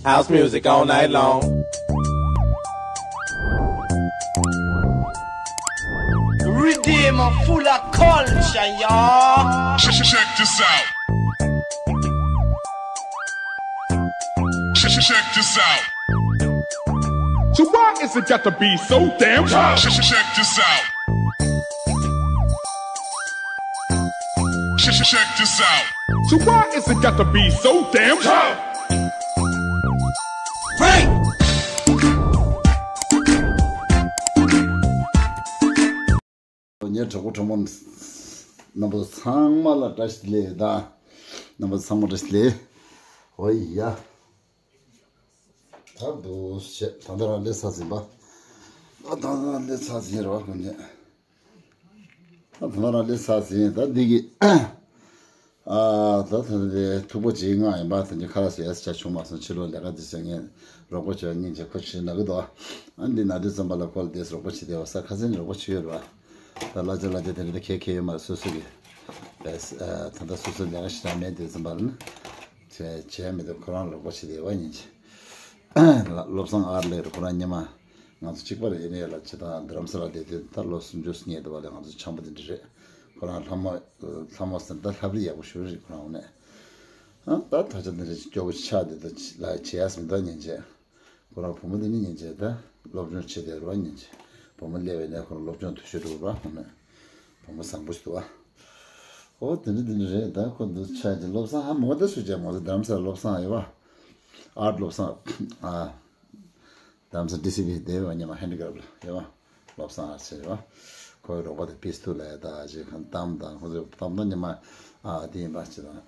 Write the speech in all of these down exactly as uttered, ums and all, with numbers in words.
House music all night long. Redeem full of culture, y'all. Check, check, check this out. Check, check, check this out. So why is it got to be so damn tough? Check, check, check this out. Check, check, check this out. So why is it got to be so damn tough? Hey! ངའི་གྲོགས་པོ་གྲོགས་མོ་རྣམ་པ་ཚང་མ་ལ་བཀྲ་ཤིས་བདེ་ལེགས་དང་། རྣམ་པ་ཚང་མ་བཀྲ་ཤིས་བདེ་ལེགས། འོ་ཡ། ད་འདུག་བྱས། ད་ལྟ་རང་སླེབས་ཚར་ཟིན་པ། ད་ལྟ་རང་སླེབས་ཚར་ཟིན་རེད་བ། ཁོ་ནས། ད་ད་ལྟ་རང་སླེབས་ཚར་ཟིན། ད་འདི་གི་ཨ། ད་ད་ལྟ་དེ་ཐུག་པ་བྱེད་ངག་ཡིན་པ། དེ་འདྲ་ཁ་ལག་ཟ་ཡ་ཟ་ཆ་བྱུང་མ་སོང་། ཕྱི་ལོགས་ལས་ཀ་དེ་ཟེར། ངས་རོགས་པ་བྱས་སྙིང་རྗེ། ཁོ་ཕྱིར་ན་གི་འདུག་ཨ་འདི་ན་དུས་ཙམ་པ་ལ་ཁོ་ལ་དེས་རོགས་པ་བྱེད་བསྡད་པ། ས་ཁ་སང་ནས་རོགས་པ་བྱེད་ཡོད་རེད་བ། ད་གླ་ཆ་གླ་ཆ་དེ་འདྲ་ཁེ་ཁེ་ཡོད་མ་རེད། སོ་སོ་གི་བས། ད་ལྟ་སོ་སོ་ལས་ཀ་ཞེ་དྲག་མེད་དུས་ཙམ་པ་ལ་ནི་བྱས་བྱས་མི་འདུག་ཁོ་རང་རོགས་པ་བྱེད་བསྡད་པ་ཡིན་གྱི། བློ་བཟང་ཨར་ལས་རེད། ཁོ་རང་ཉི་མ་ང་ཚོ་གཅིག་པ་རེད། ཡིན་ནའི་ལ་ཇི་ལྟར་རྡ་རམ་ས་ལ་བསྡད་དུས་ད་ལོ་སུམ་ཅུ་སོ་གཉིས་འདུག་བ་ལས། ང་ཚོ་འཆམ་པོ་དེ་འདྲ་རེད། ཁོ་རང་ལྷ་མོ་ལྷ་མོ་ཟེར། ད་ལྷ་བྲིས་ཡག་པོ་ཞེ་པོ་རེད། ཁོ་རང་འོ་ནས་ཨ་ད་ད་ཆ་དེ་འདྲ་སྐྱོ་པོ་ཆགས་བསྡད་འདུག་ལ་བྱས་ཡ་མི་འདུག་ཉིན་བྱས། ཁོ་རང་བུ་མོ་དེ་ནི་ཉིན་བྱས་ད་སློབ་སྦྱོང་བྱེད་བསྡད་རོགས་ཉིན་བྱས། བུ་མོ་སླེབས་པའི་ནས་ཁོ་རང་སློབ་སྦྱོང་དུ་ཤོད་འགྲོ་རོགས་འོ་ནས། བུ་མོ་བཟང་པོ་ཞིག་འདུག་བ། ཨོ་དེ་འདྲ་དེ་འདྲ་རེད། ད་ཁོ་འདུག་ཆགས་ཀྱི་བློ་བཟང་ཧ་མོ་ད་སུ་བྱས་མོ་ཟེར། རྡ་རམ་ས་ལ་བློ་བཟང་ཡོད་བ། ཨར་བློ་བཟང་ཨ། རྡ་རམ་ས་ཌི་སི་པི་དེ་བ་ཉི་མ་ཧན་ཌི་ཀེབ་ལ་ཡོད་བ། བློ་བཟང་ཨར་ཟེར་བ། ཁོའི་རོགས་པ་དེ་པིས་ཐུ་ལ་ཡ་ད་ཨ་ཅེ་ཁང་གཏམ་དང་ཁོ་ཚོ་གཏམ་དང་ཉི་མ་ཨ་དེ་ཡིན་པ་ཅི་དང་།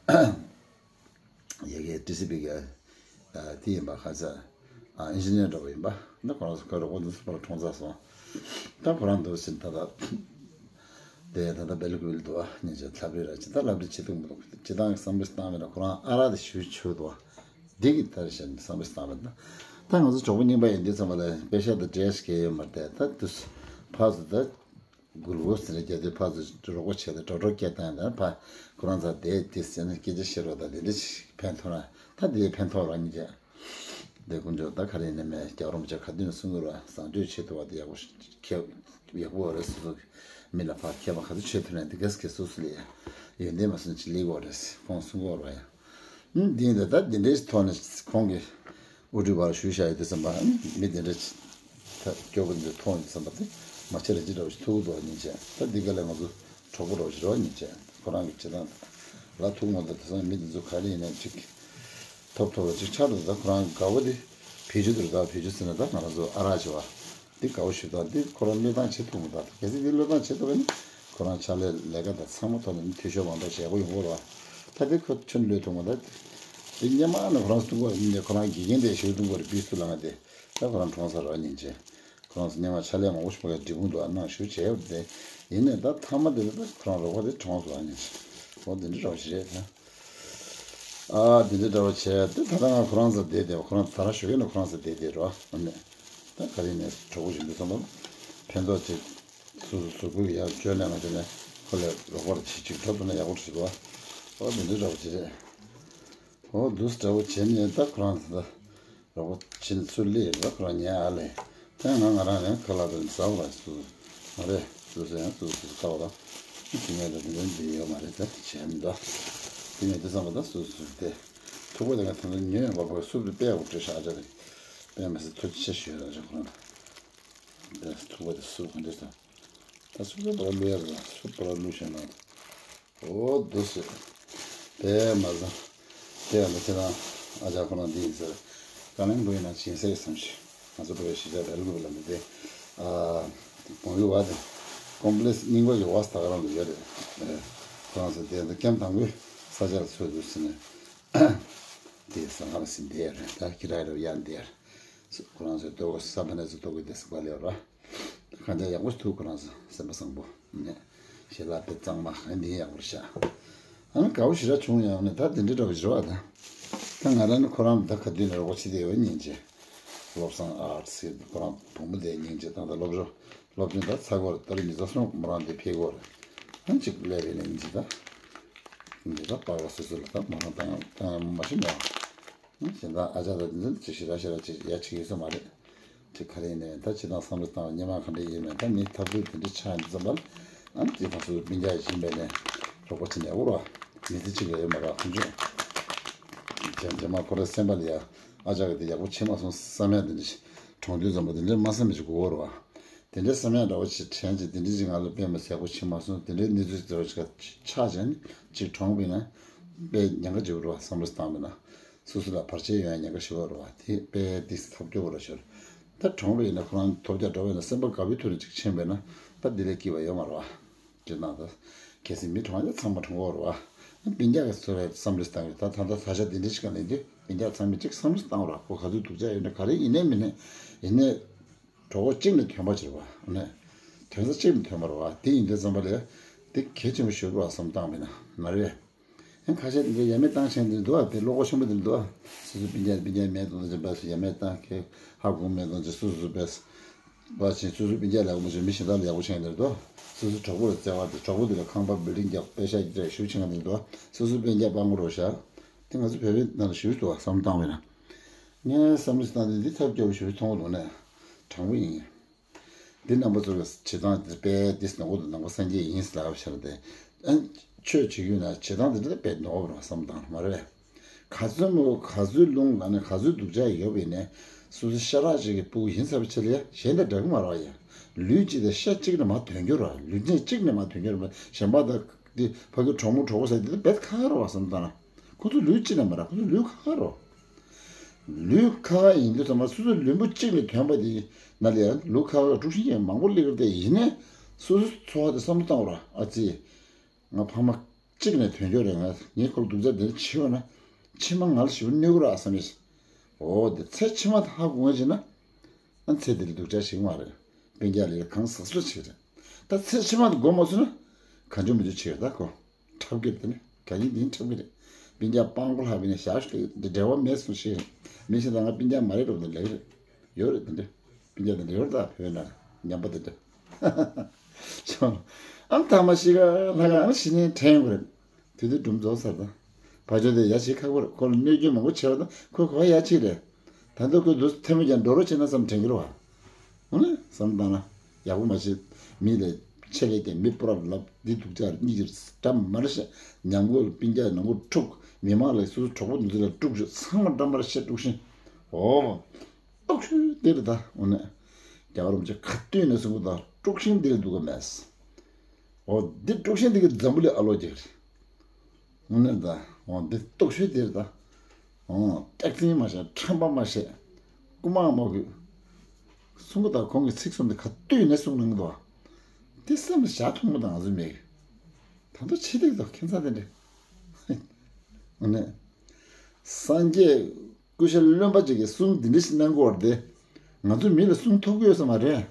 ཡ་གི་ཊི་སི་པི་གི་དེ་ཡིན་པ་ཁ་ཚ་ཨིན་ཇི་ནི་ཡར་འདྲ་བོ་ཡིན་པ། ད་ཁོ་རང་ཚོ་ཁོའི་རོགས་པ་འདི་ཚོ་ཕར་གྲོངས་ཚར་སོང་། ད་ཁོ་རང་འདུག་ཟིན་ད་ད། དེ་ད་ལྟ་སྦེལ་ཀོབ་ལ་འདུག་བ། ཉིན་བྱས་ལྷ་བྲིས་ར་ཇི་ལྟར་ལྷ་བྲིས་བྱེད་ཐུབ་མི་འདུག་ཇི་ལྟར་བསམ་བློ་བཏང་མེད་ན་ཁོ་རང་ཨ་རག་དེ་ཞུ་ཆོད་འདུག་བ། འདི་གི་ལྟར་བཤད་ནས་བསམ་བློ་བཏང་མེད་ན། ད་ང་ཚོ་གྲོགས་པོ་རྙིང་པ་ཡིན་དུས་ཙམ་པ་ལ་པེ་ཤ་དང་འབྲས་ཞིག་ཡོད་མ་རེད། ད་དུས་ཕར་ཚུར་ད་གུ་ལུ་གོ་ཟེར་ནས་རྒྱ་དུས་ཕར་ཚུར་རོགས་པ་བྱས་ཏེ་འགྲོ་འགྲོ་སྐད་བཏང་ཡང་ད་ཕར་ཁོ་རང་ཚོ་བསྡད་དེ་ཟེར་ནས་སྐད་ཆ་བཤད་རོགས། ད་དེ་འདྲ་ཞིག་ཕན་ཐོགས་ན་ད་དེ་ཕན་ཐོགས་རང་ཉིད་ཀྱི། དེ་དཀོན་མཆོག་ད་ག་རེ་ཡིན་ནའི་མེད། རྒྱལ་བ་རིན་པོ་ཆེ་ག་དུས་ནས་གསུང་གི་རེད་བ། བཟང་སྤྱོད་བྱེད་ཐུབ་པ་དེ་ཡག་པོ་ཞིག་ཁྱེད་ཡག་པོ་རེད། སོ་སོ་གི་མི་ལ་ཕར་མཁས་པ་ག་ཚོད་བྱེད་ཐུབ་ན་དེ་གས་ཀྱི་སོ་སོ་ལ་ཡོན་ཏན་མ་སོན་ཅིག་ལེགས་པོ་རེད། ཁོང་གསུང་གི་རེད་བ་ཡ། ཨུམ་འདི་འདྲ་ད་འདི་འདྲའི་ཐོག་ནས་ཁོང་གི་དབུ་ཁྲིད་བར་ཞུ་བཞག་ཡོད་དུས་ཙམ་པ་ཨུམ་མི་འདི་འདྲ་ད་སྐྱོ་པོ་འདི་མཐོང་ཡོད་ཙམ་པ་དེ་མ་ཁྱེད་རང་ཅི་འདྲ་བོ་ཞིག་ཐུག་འདུག་ཉིན་བྱས། ད་འདི་ག་ལས་ང་ཚོ་གྲོགས་པོ་འདྲ་བོ་ཞིག་རེད་བ། ཉིན་བྱས་ཁོ་རང་གི་བྱེད་སྟངས་ལ་ཐུག་མ་ཐུག་དེང་སང་མི་འདི་ཚོ་ག་རེ་ཡིན་ནའི་ཅིག་ཐོབ་ཐོབ་ལ་ཅིག་ཆགས་འགྲོ། ད་ཁོ་རང་དགའ་བོ་དེ་བེད་སྤྱོད་དུ་རེད། ད་བེད་སྤྱོད་ཟེར་ན་ད་ང་རང་ཚོ་ཨ་རག་བྱེད་བ་འདི་དགའ་བོ་ཞིག་ད་འདི་ཁོ་རང་བློས་བཏང་བྱེད་ཐུབ་མ་ད། གལ་སྲིད་འདི་བློས་བཏང་བྱེད་ཐུབ་པ་ནི་ཁོ་རང་ཕྱག་ལས་ལས་ཀ་དང་ཚང་མ་ཐོག་ནས་འཐུས་ཤོར་མ་འགྲོ་བྱེད་དགོས་ཡོང་གི་རེད་བ། ད་འདི་ཁོ་ཁྱོན་བློས་ཐུབ་མ་ད། འདི་སྙེ་མ་ནི་ཁོ་རང་ཚོ་ཀྲུང་གོ་རེད། ཁོ་རང་དགེ་རྒན་དེ་ཞིག་ཀྲུང་གོ་རེད། པིས་ཐུ་ལ་ང་དེ་ད་ཁོ་རང་གྲོངས་ཚར་རེད་བ། ཉིན་བྱས་ཁོ་རང་ཚོ་སྙེ་མ་ཕྱག་ལས་མང་པོ་ཞིག་ཕ་གིར་འབྲས་སྤུངས་དུ་ཨ་ནང་ཞུ་བྱས་ཡོད་དེ། ཡིན་ནའི་ད་མཐའ་མ་དེ་ལ་ད་ཁོ་རང་རོགས་པ་དེ་གྲོངས་སོང་བ། ཉིན་བྱས་འོ་འདི་འདྲ་འདྲ་བོ་ཞིག་རེད་ད། ཨ་འདི་འདྲ་འདྲ་བོ་བྱས་ཏེ་ད་ལྟ་ང་ཁོ་རང་ཚོ་བསྡད་བསྡད་པ། ཁོ་རང་ད་རང་ཞོགས་ཀས་ནས་ཁོ་རང་ཚོ་བསྡད་བསྡད་རོགས་ཨ་ནི། ད་ག་རེ་ནས་གྲོགས་པོ་ཞིག་འདུག་བསམ་པ་ཕན་ཐོགས་ཅིག་སོ་སོ་གཟུགས་པོ་ཡར་བཅོས་ནས་ང་དེ་ནས་ཁོ་ལ་རོགས་པ་ཅིག་ཅིག་འགྲོ་ཐུབ་ན་ཡག་པོ་ཞིག་འདུག་ཨོ་འདི་འདྲ་འདྲ་བོ་ཅིག་རེད། ཨོ་འདུག་འདྲ་བོ་བྱས་ནས་ད་ཁོ་རང་ཚོ་ད། རོགས་པ་ཕྱིན་ཚུར་སླེབས་ར་ཁོ་རང་ཉལ་ཨ་ལས། ད་ང་ང་རང་ནས་ཁ་ལག་དང་ཟ་བ་སུ་མ་རེད། སུ་སུ་ཡང་སུ་སུ་ཁ་བ་དང་། དེ་ངས་ད་དེ་འདྲ་འདི་ཡོད་མ་རེད། ད་བྱས་མི་འདུག་དེ་ངས་དེ་བསམ་པ་ད་སུ་སུ་དེ་ཐུག་པ་དེ་ང་ད་ལྟ་ཉོས་ཡོང་བ་པོ་སུབ་དེ་དཔེ་ཡག་པོ་བྲིས་ཤག་ཨ་ཅག་རེད། དཔེ་མི་སྲིད་ཐུགས་རྗེ་ཆེ་ཞུ་ཡ་ར་ཅག་ཁོ་རང་ད། ཐུག་པ་དེ་སུབ་ག་འདྲ་ད། ད་སུབ་ད་བར་བླུག་ཡ་ར་སུབ་བར་བླུག་ཤེས་ན། ཨོ་འདུག་སེ། དེ་མ་ཟ། དེ་ཡང་ཁྱེད་རང་ཨ་ཅག་ཁོ་རང་འདི་ཡིན་ཟེར། ཀ་ལན་བུ་ཡིན་ན་ཅིན་སེ་བསམ་ཤེས། ང་ཚོ་བོད་པའི་གཞིས་ཆགས་རེ་ལུག་ལ་མི་དེ། ཨ། གོང་གི་བ་དེ། ཀོམ་པ་ལེགས་སྙིང་པ་གི་བ་ས་ད་ག་རང་དུ་ཡོད་རེད། ཁོ་རང་ཚོ་དེ་ད་ཀེམ་དང་པོའི་ས་ཆ་ལ་ཚུད་འདུག་ཟེར་ནས། དེ་ས་ང་ལ་ཟིན་བསྡད་ཡོད་རེད། ད་ཁྱེད་རང་རེ་ཡར་འདི་ཡར། ཁོ་རང་ཚོའི་ལྟོ་གོས་ས་ཕ་ནས་ཚོ་ལྟོ་གོས་དེ་ཟ་ག་ལེ་ར། ད་གང་ཅག་ཡག་པོ་ཞིག་འདུག་ཁོ་རང་ཚོ་སེམས་པ་བཟང་པོ་ནས། ཞལ་ལག་དཔེ་གཙང་མ་ཨ་འདི་ཡག་པོ་རེད་ཤག་ཨ་ནི་དགའ་བོ་ཞེ་དྲག་བྱུང་ཡང་ནི་ད་དེ་འདྲའི་འདྲ་བོ་ཞིག་རེད་བ། ད་ད་ང་རང་ནི་ཁོ་རང་ད་ག་དུས་ནས་རོགས་པ་བྱེད་བསྡད་ཡོད་སྙིང་རྗེ། བློ་བཟང་ཨར་ཟེར་ཁོ་རང་བུ་མོ་དེ་སྙིང་རྗེ། ད་ད་སློབ་གྲྭ་སློབ་ཆུང་ད་ཚར་གི་རེད། ད་རེས་མི་ཚོ་སོང་མོ་རང་དེ་ཕེབས་གི་རེད། ཨ་ནི་ཅིག་སླེབས་པའི་སྙིང་རྗེ་ད། སྙིང་རྗེ་ད་པར་བ་སོ་སོ་ལ་ད་མོ་རང་ད་ཡང་ད་ཡང་མ་ཤི་མེད་བ། གཞན་དག་ཨ་ཅག་དང་འདི་ཚོ་ཅིག་ཞེ་དྲག་ཞེ་དྲག་ཅིག་ཡ་བྱེད་ཀྱི་ཡོད་ས་མ་རེད། དེ་ག་རེ་ཡིན་ནའི་ད་ཇི་ལྟར་བསམ་བློ་བཏང་བ་སྔོན་མ་ག་འདྲ་ཡིན་མིན་ད་མི་ཐབས་ཚུལ་དེ་འདྲ་ཆགས་ཡོང་དུས་ཙམ་པ་ལ་ཨ་ནི་དེ་དང་སོ་སོ་སྤུན་ཀྱག་ཡིན་པས་ནས་རོགས་པ་བྱེད་ནས་འོར་བ་མི་ཚེ་གཅིག་ལ་ཡོད་མ་རེད་ཁོང་ཚོས། རྗེས་མ་ཁོ་རའི་སེམས་པ་ལ་ཡ་ཨ་ཅག་གི་དེ་ཡག་པོ་བྱེད་མ་སོང་བསམ་ཡ་དེ་འདྲ་ཞིག་གྲོངས་དུས་ཙམ་པ་དེ་འདྲ་མ་བསམ་པ་ཞིག་དགོས་འོར་བ། དེ་འདྲའི་བསམ་ཡག་འདྲ་བོ་ཞིག་དྲན་ཅིག་དེ་འདྲའི་ཅིག་ང་ལ་དཔེ་མ་ཡག་པོ་བྱེད་མ་སོང་དེ་འདྲའི་གནས་ཚུལ་འདྲ་བོ་ཞིག་ཆགས་བྱས་ནས་ཅིག་གྲོངས་པ་ཡིན་ན་དཔེ་ཉེན་ཁ་ཆེ་བོ་རེད་བསམ་བློ་བཏང་པ་ཡིན་ན་སོ་སོ་ལ་བར་ཆད་ཡོང་ཡག་ཉེན་ཁ་ཞེ་པོ་རེད་བ། དེ་དཔེ་དེ་ཐབས་སྐྱོ་བོ་རེད་ཤག་ད་གྲོངས་པ་ཡིན་ན་ཁོ་རང་ཐོབ་རྒྱག་འགྲོ་བ་ཡིན་ན་སེམས་པ་དགའ་བོའི་ཐོག་ནས་ཅིག་ཕྱིན་པ་ཡིན་ན་ད་དེ་ལས་སྐྱིད་པ་ཡོད་མ་རེད་བ། ཅེས་གནང་དང་། གལ་སྲིད་མི་གྲོངས་ཡ་ཚང་མ་གྲོངས་ཀྱི་ཡོད་རེད་བ། སྤུན་ཀྱག་གི་ཚོ་བས་བསམ་བློ་བཏང་ཡོད་ད་ད་ལྟ་ད་ཆ་དེ་འདྲ་ཞིག་ག་ལེན་དུས་སྤུན་ཀྱག་ཚང་མས་ཅིག་བསམ་བློ་བཏང་རོགས་ཁོ་ག་ཚོད་སྡུག་ཅག་ཡོད་ན་ག་རེ་ཡིན་ནའི་མིན་ནའི་ཡིན་ནའི། གྲོགས་པོ་གཅིག་ནས་ཐོན་པ་བྱེད་པ་ནས་ཐོན་ས་གཅིག་ནས་ཐོན་པ་རེད་བ། དེ་ཡིན་དུས་ཙམ་པ་ལས་དེ་གལ་ཆེན་པོ་ཞིག་རེད་བ་བསམ་བཏང་མིན་ན་མ་རེད། ཡང་ཁ་ཤས་དེ་འདྲའི་ཡ་མེད་བཏང་ཆེན་དེ་འདུག་ཨ། དེ་བློ་ཁོག་ཆེན་པོ་དེ་འདུག་ཨ། སོ་སོ་སྤུན་ཀྱག་སྤུན་ཀྱག་མེད་དང་ཅི་བས་སུ་ཡ་མེད་བཏང་ཁེ་ཧ་གོ་མེད་དང་ཅི་སོ་སོ་བས་བ་ཆེན་སོ་སོ་སྤུན་ཀྱག་ལ་ཡག་པོ་བྱེད་མི་གཞན་དག་ལ་ཡག་པོ་བྱེད་འདིར་འདུག་སོ་སོ་གྲོགས་པོ་ལ་བརྩེ་བ་དེ་གྲོགས་པོ་དེ་ལ་ཁང་པ་བིལ་ཌིང་རྒྱབ་པེ་ཤ་ཀྱི་ཞུ་ཆེན་འདིར་འདུག་སོ་སོ་སྤུན་ཀྱག་སྤང་པོ་རོ་ཤ་དེ་ང་ཚོ་བོད་པའི་ནང་ལ་ཞུ་འདུག་བསམ་བཏང་བས་ན་ངས་བསམ་བློ་བཏང་དེ་འདི་ཐབས་སྐྱོ་བོ་ཞུ་མཐོང་འདུག་ནས་དྲང་པོ་ཡིན། འདི་རྣམ་པ་ཚོ་གི་བྱེད་སྟངས་འདི་དཔེ་འདི་ནོར་འཁོར་དུ་ནང་པ་སངས་རྒྱས་ཡིན་ཟེར་ལབ་བྱས་ཏེ། ཨ་ཆོས་བྱེད་རྒྱུ་ན་བྱེད་སྟངས་འདི་འདྲ་དཔེ་ནོར་བ་བསམ་བཏང་མ་རེད། ག་ཚོད་མོ་ག་ཚོད་རླུང་ལ་ནི་ག་ཚོད་སྡུག་ཅག་ཡོད་པ་ཡིན་ནའི་སོ་སོ་ཤ་ཁྲག་ཅིག་གི་སྤུ་གུ་ཡིན་ཚར་བ་ཆེ་ལ་ཡ་གཞན་དང་འདྲ་གི་མ་རེད་བ་ཡ། ལུས་གཅིག་དང་ཤ་གཅིག་ནས་མར་ཐོན་རྒྱུ་རེད་བ། ལུས་ཚན་གཅིག་ནས་མར་ཐོན་རྒྱུ་རེད་བ། གཞན་པ་དང་འདི་ཕ་གི་གྲོགས་མོ་གྲོགས་པོ་ཟེར་འདི་ལ་རྦད་ཁག་ཁག་རེད་བ་བསམ་བཏང་ན། ཁོ་ཚོ་ལུས་གཅིག་ནས་མ་རེད། ཁོ་ཚོ་ལུས་ཁག་ཁག་རེད་བ། ལུས་ཁ་ཁ་ཡིན་དུས་ཚང་མ་སོ་སོའི་ལུས་པོ་གཅིག་ནས་ཐོན་པ་དེ་ན་ལས་ལུས་ཁ་ཁ་དཀྲུག་ཤིང་ཅན་མང་པོ་སླེབས་ཀྱི་རེད་དེ། ཡིན་ནའི་སོ་སོའི་འཚོ་བ་དེ་བསམ་བློ་བཏང་བ་ར། ཨ་ཙི། ང་ཕ་མ་གཅིག་ནས་ཐོན་རྒྱུ་རེད། ང་ངའི་ཁོར་སྡུག་ཅག་དེ་འདྲ་བྱེད་པ་ན་ཕྱི་མ་ང་ལ་ཞེ་པོ་གནོད་ཀྱི་རེད་བསམ་ཡོད། འོ་དེ་ཚེ་ཕྱི་མ་དེ་ཧ་གོ་ངེས་བྱས་ན་ཨ་ཚེ་འདི་ལ་སྡུག་ཅག་ཞིག་མ་རེད། སྤུན་ཀྱག་ལས་གང་ཟག་སོ་ཞིག་རེད། ད་ཚེ་ཕྱི་མ་དེ་གོ་མ་སོང་ན་གང་བྱུང་མི་བྱུང་བྱེད་ཀྱི་རེད་ད་ཁོ། འཁྲབ་ཀྱི་རེད་དེ་ནི་ག་ཡིན་དེ་ཡིན་འཁྲབ་ཀྱི་རེད། སྤུན་ཀྱག་སྤང་པོ་ལྷག་པའི་ནི་ཞག་ཞིག་འདི་འབྲེལ་བ་མེད་སོང་ཞིག་རེད། མི་ཞིག་དང་ང་སྤུན་ཀྱག་མ་རེད་འགྲོ་འདི་ལེགས་རེད། ཡོད་རེད་དེ་འདྲ། སྤུན་ཀྱག་དེ་འདྲ་ཡོད་རེད་ད་བོད་ནང་ཉམས་པ་དེ་འདྲ། ཨང་ཐ་མ་ཤི་ག་ལྷ་ག་ཨང་ཤི་ནས་དྲན་དགོས་རེད། དེ་དུས་སྒྲུང་རྫོགས་ཚར་ད། ཕ་ཆོས་དེ་ཡ་བྱེད་ཁག་པོ་རེད། ཁོ་ལ་གནོད་སྐྱོན་མང་པོ་བྱས་པ་དང་ཁོ་གོ་བ་ཡ་གཅིག་རེད། ད་ལྟ་ཁོས་འདུག་ཐལ་མོ་རྒྱག་འགྲོ་རོགས་བྱེད་ན་བསམ་དྲན་གྱི་རེད་བ། འོ་ན་བསམ་བཏང་ན་ཡག་པོ་མ་བྱེད། མི་ལ་ཆེད་ལས་ཀྱི་མི་སྤོ་ར་ལབ་འདི་སྡུག་ཅག་གཉིས་ཀྱི་འདྲ་མ་རེད་ཤག་ཉམས་མགོ་ལ་སྤུན་ཀྱག་ནང་མགོ་འཁྲུག་མི་མང་ལ་སོ་སོ་གྲོགས་པོ་འདི་ཚོ་ལ་དཀྲུག་ཤོག་ཚང་མ་འདྲ་མ་རེད་ཤག་དཀྲུག་ཤིང་། འོ། སྟོག་ཤོས་འདི་རེད་ད། འོ་ན། རྒྱ་གར་རུ་མཆོག་ག་དུས་ནས་གསུང་གི་ད་དཀྲུག་ཤིང་འདི་ལ་སྡུག་ག་མེད། འོ་འདི་དཀྲུག་ཤིང་འདི་གི་འཛམ་བུ་གླིང་ཨ་ལོ་རྒྱག་རེད། འོ་ན་ད། འོ་འདི་སྟོག་ཤོས་འདི་རེད་ད། འོ་སྟག་འཛིན་མ་བྱས་ཁྲམ་པ་མ་བྱས། རྐུ་མ་མ་གོས། གསུང་གི་ད་ཁོང་གི་ཚིག་གསུམ་འདི་ག་དུས་ནས་གསུང་གནང་གི་འདུག་འདི་སེམས་ལ་བཞག་ཐུབ་མི་ད་ང་ཚོ་མེད་གི། ད་དུང་ཆེ་སྡུག་ད་ཁྱད་མཚར་དེ་འདྲ། འོ་ན། སངས་རྒྱས། སྐུ་ཞབས་བློན་པོ་ཅིག་གིས་གསུང་འདི་འདྲ་ཞིག་གནང་དགོས་པ་རེད་དེ། ང་ཚོ་མི་ལ་གསུང་ཐོབ་ཀྱི་ཡོད་ས་མ་རེད།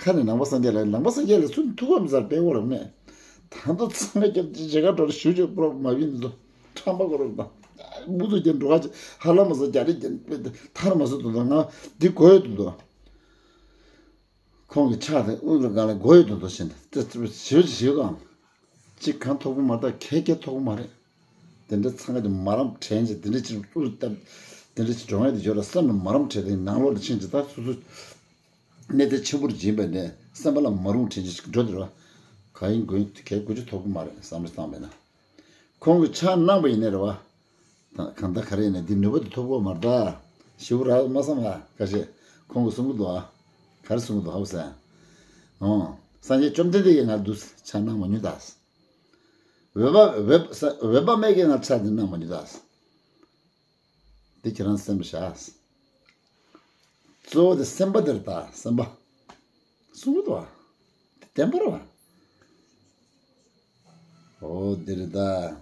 ཁ་ནས་ནང་པ་སངས་རྒྱས་ལ་ནང་པ་སངས་རྒྱས་ལ་གསུང་ཐུབ་པ་མི་ཟེར་པའི་འོག་ལ་མེད། ད་ལྟ་ཚང་མ་རྒྱབ་ཀྱི་མཇལ་ཁ་འགྲོ་རེ་ཞུ་ཆོག་པོ་མ་བིན་འདུག་ཁྲམ་པ་གོ་རོགས་དང་། འུ་ཚོ་ཀྱང་འགྲོ་ཁ་ཅིག་ཧ་ལམ་མ་སོང་རྒྱ་རིགས་ཀྱང་ཐར་མ་སོང་འདུག་ང་འདི་གོ་ཡོད་འདུག་ཁོང་གི་ཕྱག་དེ་དབུ་ལ་སྒང་ལ་གོ་ཡོད་དོ་དོ་བཞིན་དུ་ཞིབ་ཞིབ་གང་ཅིག་གང་ཐོག་པོ་མ་རེད། ད་གལ་གལ་ཐོག་པོ་མ་རེད། དེ་འདྲ་ཚང་ག་དེ་མ་རམ་དྲན་ཅིག་དེ་འདྲ་ཅིག་དབུ་ལ་བཏབ་དེ་འདྲ་ཅིག་འགྲོ་ངེས་དེ་ཡོད་ལ་བསམ་ནས་མ་རམ་དྲན་དེ་ནང་ལོགས་ལ་ཕྱིན་ཅིག་ད་སོ་སོ་གནས་བརྟན་ཆེན་པོར་སྦྱིན་པ་ནས་སེམས་པ་ལ་མ་རུང་དྲན་ཅིག་འགྲོ་དེ་ར་ག་ཡིན་དགོས་ཡིན་གལ་དགོས་ཅིག་ཐོག་པོ་མ་རེད་བསམ་བློ་བཏང་བས་ན། ཁོང་གིས་ཕྱག་གནང་བ་ཡིན་ནའི་རེད་བ། ད་གང་ལྟར་ག་རེ་ཡིན་ནའི་འདི་ནུས་པ་འདི་ཐོབ་གོ་མ་རེད་ད། ཞེ་པོ་རག་མ་བསམ་ལ་ཁ་ཤས་ཁོང་གིས་གསུང་གི་འདུག་ཨ། ག་རེ་གསུང་གི་འདུག་ཧ་གོ་སོང་། ཨོ། སངས་རྒྱས་བཅོམ་ལྡན་འདས་ཀྱིས་ང་འདུག་ཕྱག་གནང་མ་མྱོང་ད། འོད་དཔག་འོད་འོད་དཔག་མེད་ཀྱིས་ང་ཕྱག་འདི་གནང་མ་མྱོང་ད། འདི་ཁྱེད་རང་སེམས་པ་བཞག་གཙོ་བོ་དེ་སེམས་པ་འདིར་ད་སེམས་པ། གསུང་གི་འདུག་བ། དེ་བདེན་པ་རེད་བ། འོ་འདི་རེད་ད།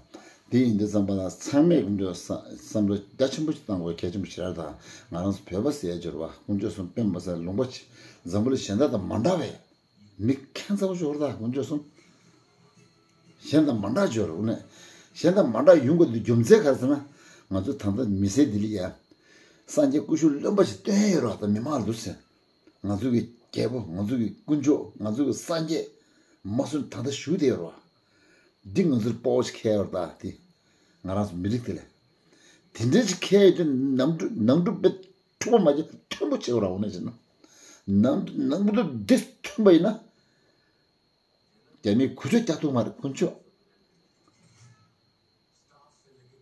དེ་ཡིན་དུས་ཙམ་པ་ལ་ཚང་མས་དཀོན་མཆོག་བསམ་བསམ་བློ་རྒྱ་ཆེན་པོ་ཞིག་བཏང་དགོས་གལ་ཆེན་པོ་ཞིག་རེད་ད། ང་རང་ཚོ་བོད་པ་ཟེར་ཡ་སྦྱོར་བ་དཀོན་མཆོག་གསུམ་དཔེ་མ་སྲིད་ལུང་པ་ཆེ་འཛམ་བུ་གླིང་གཞན་དག་དང་མ་འདྲ་བས། མི་ཁྱད་མཚར་པོ་ཞིག་རེད་ད་དཀོན་མཆོག་གསུམ། གཞན་དང་མ་འདྲ་སྦྱོར་འོ་ནས། གཞན་དང་མ་འདྲ་ཡོང་དགོས་དུས་རྒྱུ་མཚན་ག་རེ་ཟེར་ན། ང་ཚོ་ད་ལྟ་མི་ཚེ་འདི་ལ་ཡ། སངས་རྒྱས་སྐུ་ཞབས་བློན་པོ་ཞིག་བསྟེན་ཡོད་རེད་བ་ད་མི་མང་ལ་འདུག་ཟེར། ང་ཚོ་གི་རྒྱལ་པོ་ང་ཚོ་གི་དཀོན་མཆོག་ང་ཚོ་གི་སངས་རྒྱས་མ་གསུངས་ད་ལྟ་བཞུགས་བསྡད་ཡོད་རེད་བ། འདི་ང་ཚོར་དཔའ་བོ་ཞིག་ཁེལ་ཡོད་རེད་ད་དེ། ང་རང་ཚོ་མི་རིགས་དེ་ལ། དེ་འདྲ་ཞིག་ཁས་ཡོད་དུས་ནང་འཁྲུག་ནང་འཁྲུག་པའི་འཁྲུག་པ་མ་བྱེད་མཐུན་པོ་བྱེད་དགོས་ར། འོ་ན་བྱས་ན་ནང་ནང་འཁྲུག་འདི་མཐུན་པ་ཡིན་ན། རྒྱ་མིས་གུ་ཆོད་རྒྱག་ཐུབ་མ་རེད་དཀོན་མཆོག་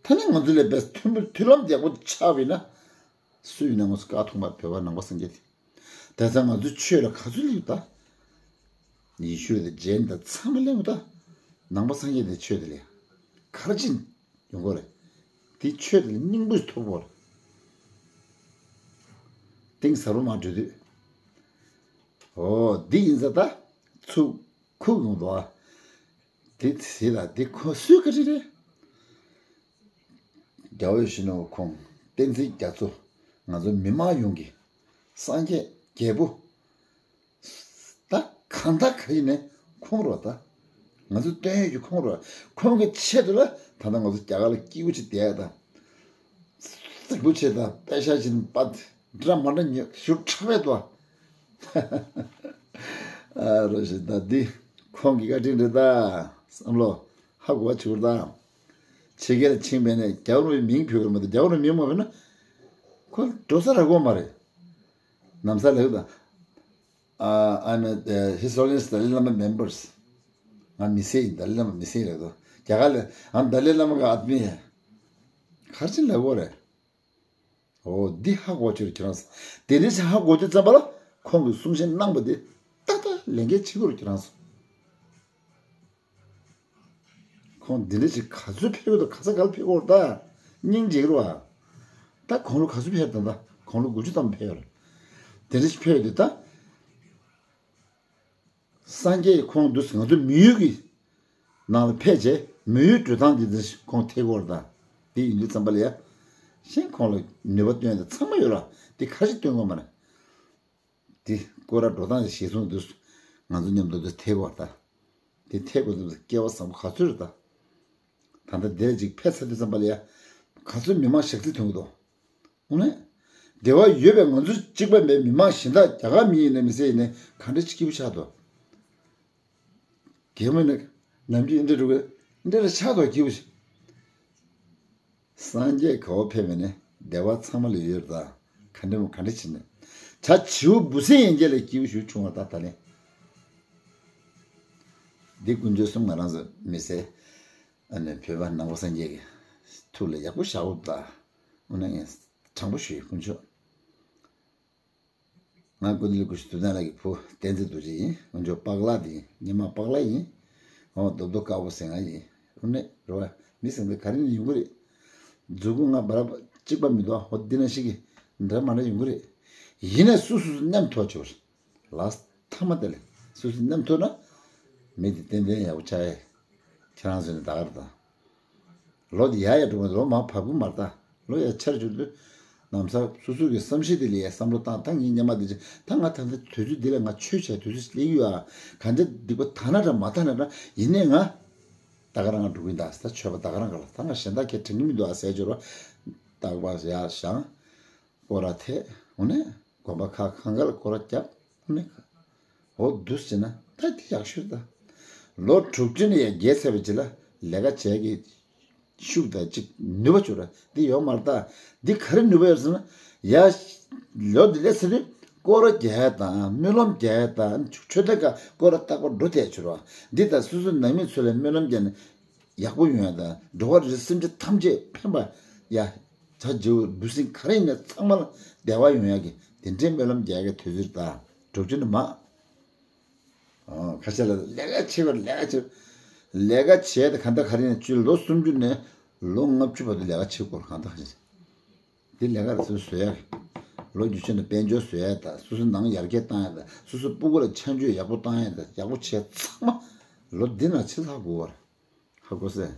ད་ནི་ང་ཚོ་ལས་པའི་མཐུན་པོ་མཐུན་ལམ་ཡག་པོ་ཆགས་པ་ཡིན་ན། སུ་ཡིན་ན་ང་ཚོ་བཀག་ཐུབ་མ་རེད། བོད་པ་ནང་པ་སངས་རྒྱས་དེ། དེ་ཚོ་ང་ཚོའི་ཆོས་ལ་ག་ཚོད་སླེབས་ད། ཡེ་ཤུ་དང་ཇེན་དང་ཚང་མ་སླེབས་ད། ནང་པ་སངས་རྒྱས་དེ་ཆོས་དེ་ལས་ག་རེ་ཕྱིན་ཡོང་གི་རེད། དེ་ཆོས་དེ་ལས་སྙིང་པོ་ཞིག་ཐོབ་གི་རེད། གཏིང་ཟབ་པོ་མར་འགྲོ་དུས། འོ་འདི་ཡིན་ཙང་ད་ཚུར་ཁུག་ཡོང་འདུག་ཨ། དེ་ཟེར་ལ་དེ་ཁོ་སུའི་བཀའ་དྲིན་རེད། རྒྱལ་བ་ཡིད་བཞིན་ནོར་བུ་ཁོང་བསྟན་འཛིན་རྒྱ་མཚོ། ང་ཚོ་མི་མང་ཡོངས་ཀྱི་སངས་རྒྱས་རྒྱལ་པོ། ད་གང་ལྟར་ག་ཡིན་ནའི་ཁོང་རོ། ད་ང་ཚོ་བསྟན་ཡོད་ཀྱི་ཁོང་རོ། ཁོང་གི་ཆེད་དུ་ལ་ད་ལྟ་ང་ཚོ་རྒྱ་གར་ལ་སྐྱིད་པོ་ཅིག་བསྡད་ད། རྫིག་པོ་ཆེ་ད་པད་ཤག་ཅིག་པད་འདྲ་མ་འདྲ་ཉོ་ཞུ་ཁྲ་བས་དོ། ཨ་རོ་ཞེ་ད་འདི་ཁོང་གི་བཀའ་དྲིན་རེད་ད། བསམ་བློ་ཧ་གོ་བ་བྱེད་དགོས་ད། ཕྱི་རྒྱལ་ཕྱིན་པས་ནས་རྒྱ་བོར་བའི་མིང་བོས་མ་ད་རྒྱ་བོར་བའི་མིང་མ་བོས་ན་ཁོ་འགྲོ་ས་རག་གོ་མ་རེད། ནམ་ས་ལེགས་ད། ཨ་ཨ་ནི་His Holiness Dalai Lama members། ང་མི་སེར་ཡིན། ཏཱ་ལའི་བླ་མ་མི་སེར་རེད་དོ། རྒྱ་གར་ལ་ཨ་ཏཱ་ལའི་བླ་མ་གི་ཨ་ཏི་མི་ཡ། གར་ཕྱིན་ལ་གོ་རེད། འོ་འདི་ཧ་གོ་ཆོད་ཁྱེད་རང་ཚོ། དེ་འདྲའི་ཆ་ཧ་གོ་དུས་ཙམ་པ་ལ་ཁོང་གིས་གསུང་བཤད་གནང་པ་དེ་ཏག་ཏག་ལས་འགན་བྱེད་དགོས་རེད་ཁྱེད་རང་ཚོ། ཁོང་འདི་འདྲ་ཞིག་ག་ཚོད་ཕེབས་ཡོད་དང་ག་ས་ག་ལ་ཕེབས་ཡོད་ད། སྙིང་རྗེ་རུ་བ། ད་དགུང་ལོ་ག་ཚོད་ཕེབས་དང་ད་དགུང་ལོ་དགུ་བཅུ་ཙམ་ཕེབས་ཡོད་རེད། དེ་འདྲ་ཞིག་ཕེབས་ཡོད་དུས་ད། སངས་རྒྱས་ཁོང་འདུག་ང་ཚོ་མི་ཡུལ་གྱི་ནང་ལ་ཕེབས་རྗེས་མི་ཡུལ་འགྲོ་སྟངས་འདི་འདྲ་ཞིག་ཁོང་ཐེག་གོ་རེད་ད། དེ་ཡིན་དུས་ཙམ་པ་ལ་ཡ། གཞན་ཁོང་ལ་ནུས་པ་བཏོན་དང་ཚང་མ་ཡོད་ར། དེ་ཁ་ཞིག་བཏོན་དགོས་མ་རེད། དེ་སྐོར་ར་འགྲོ་སྟངས་ཞིག་ཤེས་སོང་དུས་ང་ཚོ་མཉམ་དུ་དེ་ཐེག་པར་ད། དེ་ཐེག་པ་དུས་སྐལ་བ་བཟང་པོ་ག་ཚོད་རེད་ད། ད་ལྟ་དེར་ཅིག་ཕེབས་ཚར་དུས་ཙམ་པ་ལ་ཡ། ག་ཚོད་མི་མང་ཞག་རྩི་ཐོན་གི་འདུག་འོ་ན། དེ་བ་ཡོད་པའི་ང་ཚོ་གཅིག་པ་མེད་མི་མང་གཞན་དག་རྒྱ་གར་མི་ཡིན་ནའི་མི་སེར་ཡིན་ནའི་ག་འདྲ་ཅིག་སྐྱིད་པོ་ཆགས་འདུག་རྒན་མོ་ནི་ནམ་རྒྱུན་འདི་འགྲོ་གི་འདི་ལ་ཆགས་དོགས་སྐྱིད་པོ་ཞིག་སངས་རྒྱས་ག་བ་ཕེབས་པ་ནི་བདེ་བ་ཚང་མ་ལ་ཡོད་རེད་ད། ག་འདྲ་མོ་ག་འདྲ་བྱེད་ནས་བྱ་བྱིའུ་འབུ་སྲིན་ཡན་ཆད་ལས་སྐྱིད་པོ་ཞིག་བྱུང་བ་ད་ད་ནི། འདི་ཀུན་སྤྱོད་གསུམ་ང་རང་ཚོ་མི་སེར་ཨ་ནི་བོད་པ་ནང་པ་སངས་རྒྱས་ཀྱི་ཐུགས་ལ་ཡག་པོ་བཞག་འོ་ད། འོ་ན་ངས་དྲང་པོ་ཞུ་ཡི་དཀོན་མཆོག་ང་ཀུན་ལེགས་སྐུ་ཞབས་དུས་ནག་ལགས་ཀྱི་བུ་བསྟན་འཛིན་རྡོ་རྗེ་ཡིན། འོན་ཀྱང་པགས་ལགས་དེ་ཡིན། སྔོན་མ་པགས་ལགས་ཡིན། འོ་རྡོབ་རྡོབ་དཀར་པོ་ཟེར་ང་ཡིན། འོ་ནས་རེད་བ། མི་ཟེར་འདི་ག་རེ་ནས་ཡོང་གི་རེད། མཛུབ་གུ་ང་བར་གཅིག་པ་མི་འདུག་འོ་འདི་ན་ཞིག་གི་འདྲ་མ་འདྲ་ཡོང་གི་རེད། ཡིན་ནས་སུ་སུ་སུ་མཉམ་ཐོག་ཆོག་རེད། ལགས་ཐ་མ་དེ་ལས་སུ་སུ་མཉམ་ཐོག་ན་མི་དེ་ཏན་ཏན་ཡག་པོ་ཆགས་ཡས། ཁྱེད་རང་ཚོ་ནས་ད་གར་དང་། ལོ་དེ་ཡ་ཡ་འགྲོ་གི་ལོ་མ་བབ་གི་མ་རེད་ད། ལོ་ཡ་ཆར་གྱུར་དུས། ནམ་ས་སོ་སོ་གི་བསམ་ཤེས་དེ་ལ་ཡ་བསམ་བློ་བཏང་ད་ངའི་སྙེ་མ་དེ་ཅི་ད་ང་ད་ལྟ་དུས་ཚོད་འདི་ལ་ང་ཆོས་བྱས་དུས་ཚོད་སླེབས་ཡོད་ཨ། ག་འདྲ་སྡིག་པ་ད་ན་འདྲ་མ་ད་ན་འདྲ་ཡིན་ནའི་ང་། ད་ག་རང་ང་འགྲོ་གི་ཡིན་ད་ད་ཆོས་པ་ད་ག་རང་ག་ལ་ད་ང་གཞན་དག་གས་དྲན་གི་མི་འདུག་ཨ་ཟེར་འབྱོར་བ། རྟག་པར་ཡར་བཞེངས། སྐོར་ར་ཐེག་འོ་ནས་དགོན་པ་ཁག་གང་ག་ལ་སྐོར་ར་བརྒྱབ་འོ་ནས། འོ་འདུག་ཟེར་ན་ད་དེ་ཡག་ཤོས་ད། ལོ་དྲུག་ཅུ་ནས་ཡར་བརྒལ་ཚར་བའི་རྗེས་ལ་ལས་ཀ་བྱས་ཀྱི་ཤུགས་དང་གཅིག་ནུས་པ་བཅུག་ར་འདི་ཡོད་མ་རེད་ད། འདི་ག་རེ་ནུས་པ་ཡོད་ཟེར་ན། ཡ། ལོ་འདི་ལས་ཚར་དུས་སྐོར་ར་རྒྱག་ཡ་དང་སྨོན་ལམ་རྒྱག་ཡ་དང་ཆོས་སྡེ་ཁག་སྐོར་ར་རྟག་པར་འགྲོ་བསྡད་བྱུང་ར། འདི་ད་སོ་སོ་ནང་མི་ཚོ་ལ་སྨོན་ལམ་རྒྱག་ནས། ཡག་པོ་ཡོང་ཡ་དང་འགྲོ་བ་རིགས་སེམས་ཅན་ཐམས་ཅད་ཕན་པ་ཡ། བྱ་བྱིའུ་འབུ་སྲིན་ག་རེ་ཡིན་ན་ཚང་མ་ལ་བདེ་བ་ཡོང་ཡ་གི་དེ་འདྲའི་སྨོན་ལམ་རྒྱག་ཡ་གི་དུས་ཚོད་ད་གྲོགས་ཅན་དུ་མ། ཨོ་ཁ་ཤས་ལ་ལས་ཀ་བྱེད་པར་ལས་ཀ་བྱེད། ལས་ཀ་བྱས་ཏེ་གང་ལྟར་ག་རེ་ཡིན་ན་ཅིག་ལོ་སུམ་ཅུ་ནས་ལོ་ལྔ་བཅུ་བར་དུ་ལས་ཀ་བྱེད་དགོས་གང་ལྟར་ག་རེ་ཡིན། དེ་ལས་ཀ་ལ་སོ་སོ་བཟོ་ཡ་གི། ལོ་རྒྱུས་ཆེན་ལ་དཔལ་འབྱོར་བཟོ་ཡ་དང་སོ་སོའི་ནང་ཡར་རྒྱས་བཏང་ཡ་དང་སོ་སོའི་སྤུ་གུ་ལ་ཆ་འཇོག་ཡག་པོ་བཏང་ཡ་དང་ཡག་པོ་བྱས་ཚང་མ་ལོ་འདི་ནང་ཕྱི་ལྷག་དགོས་བར། ཧ་གོ་སོང་།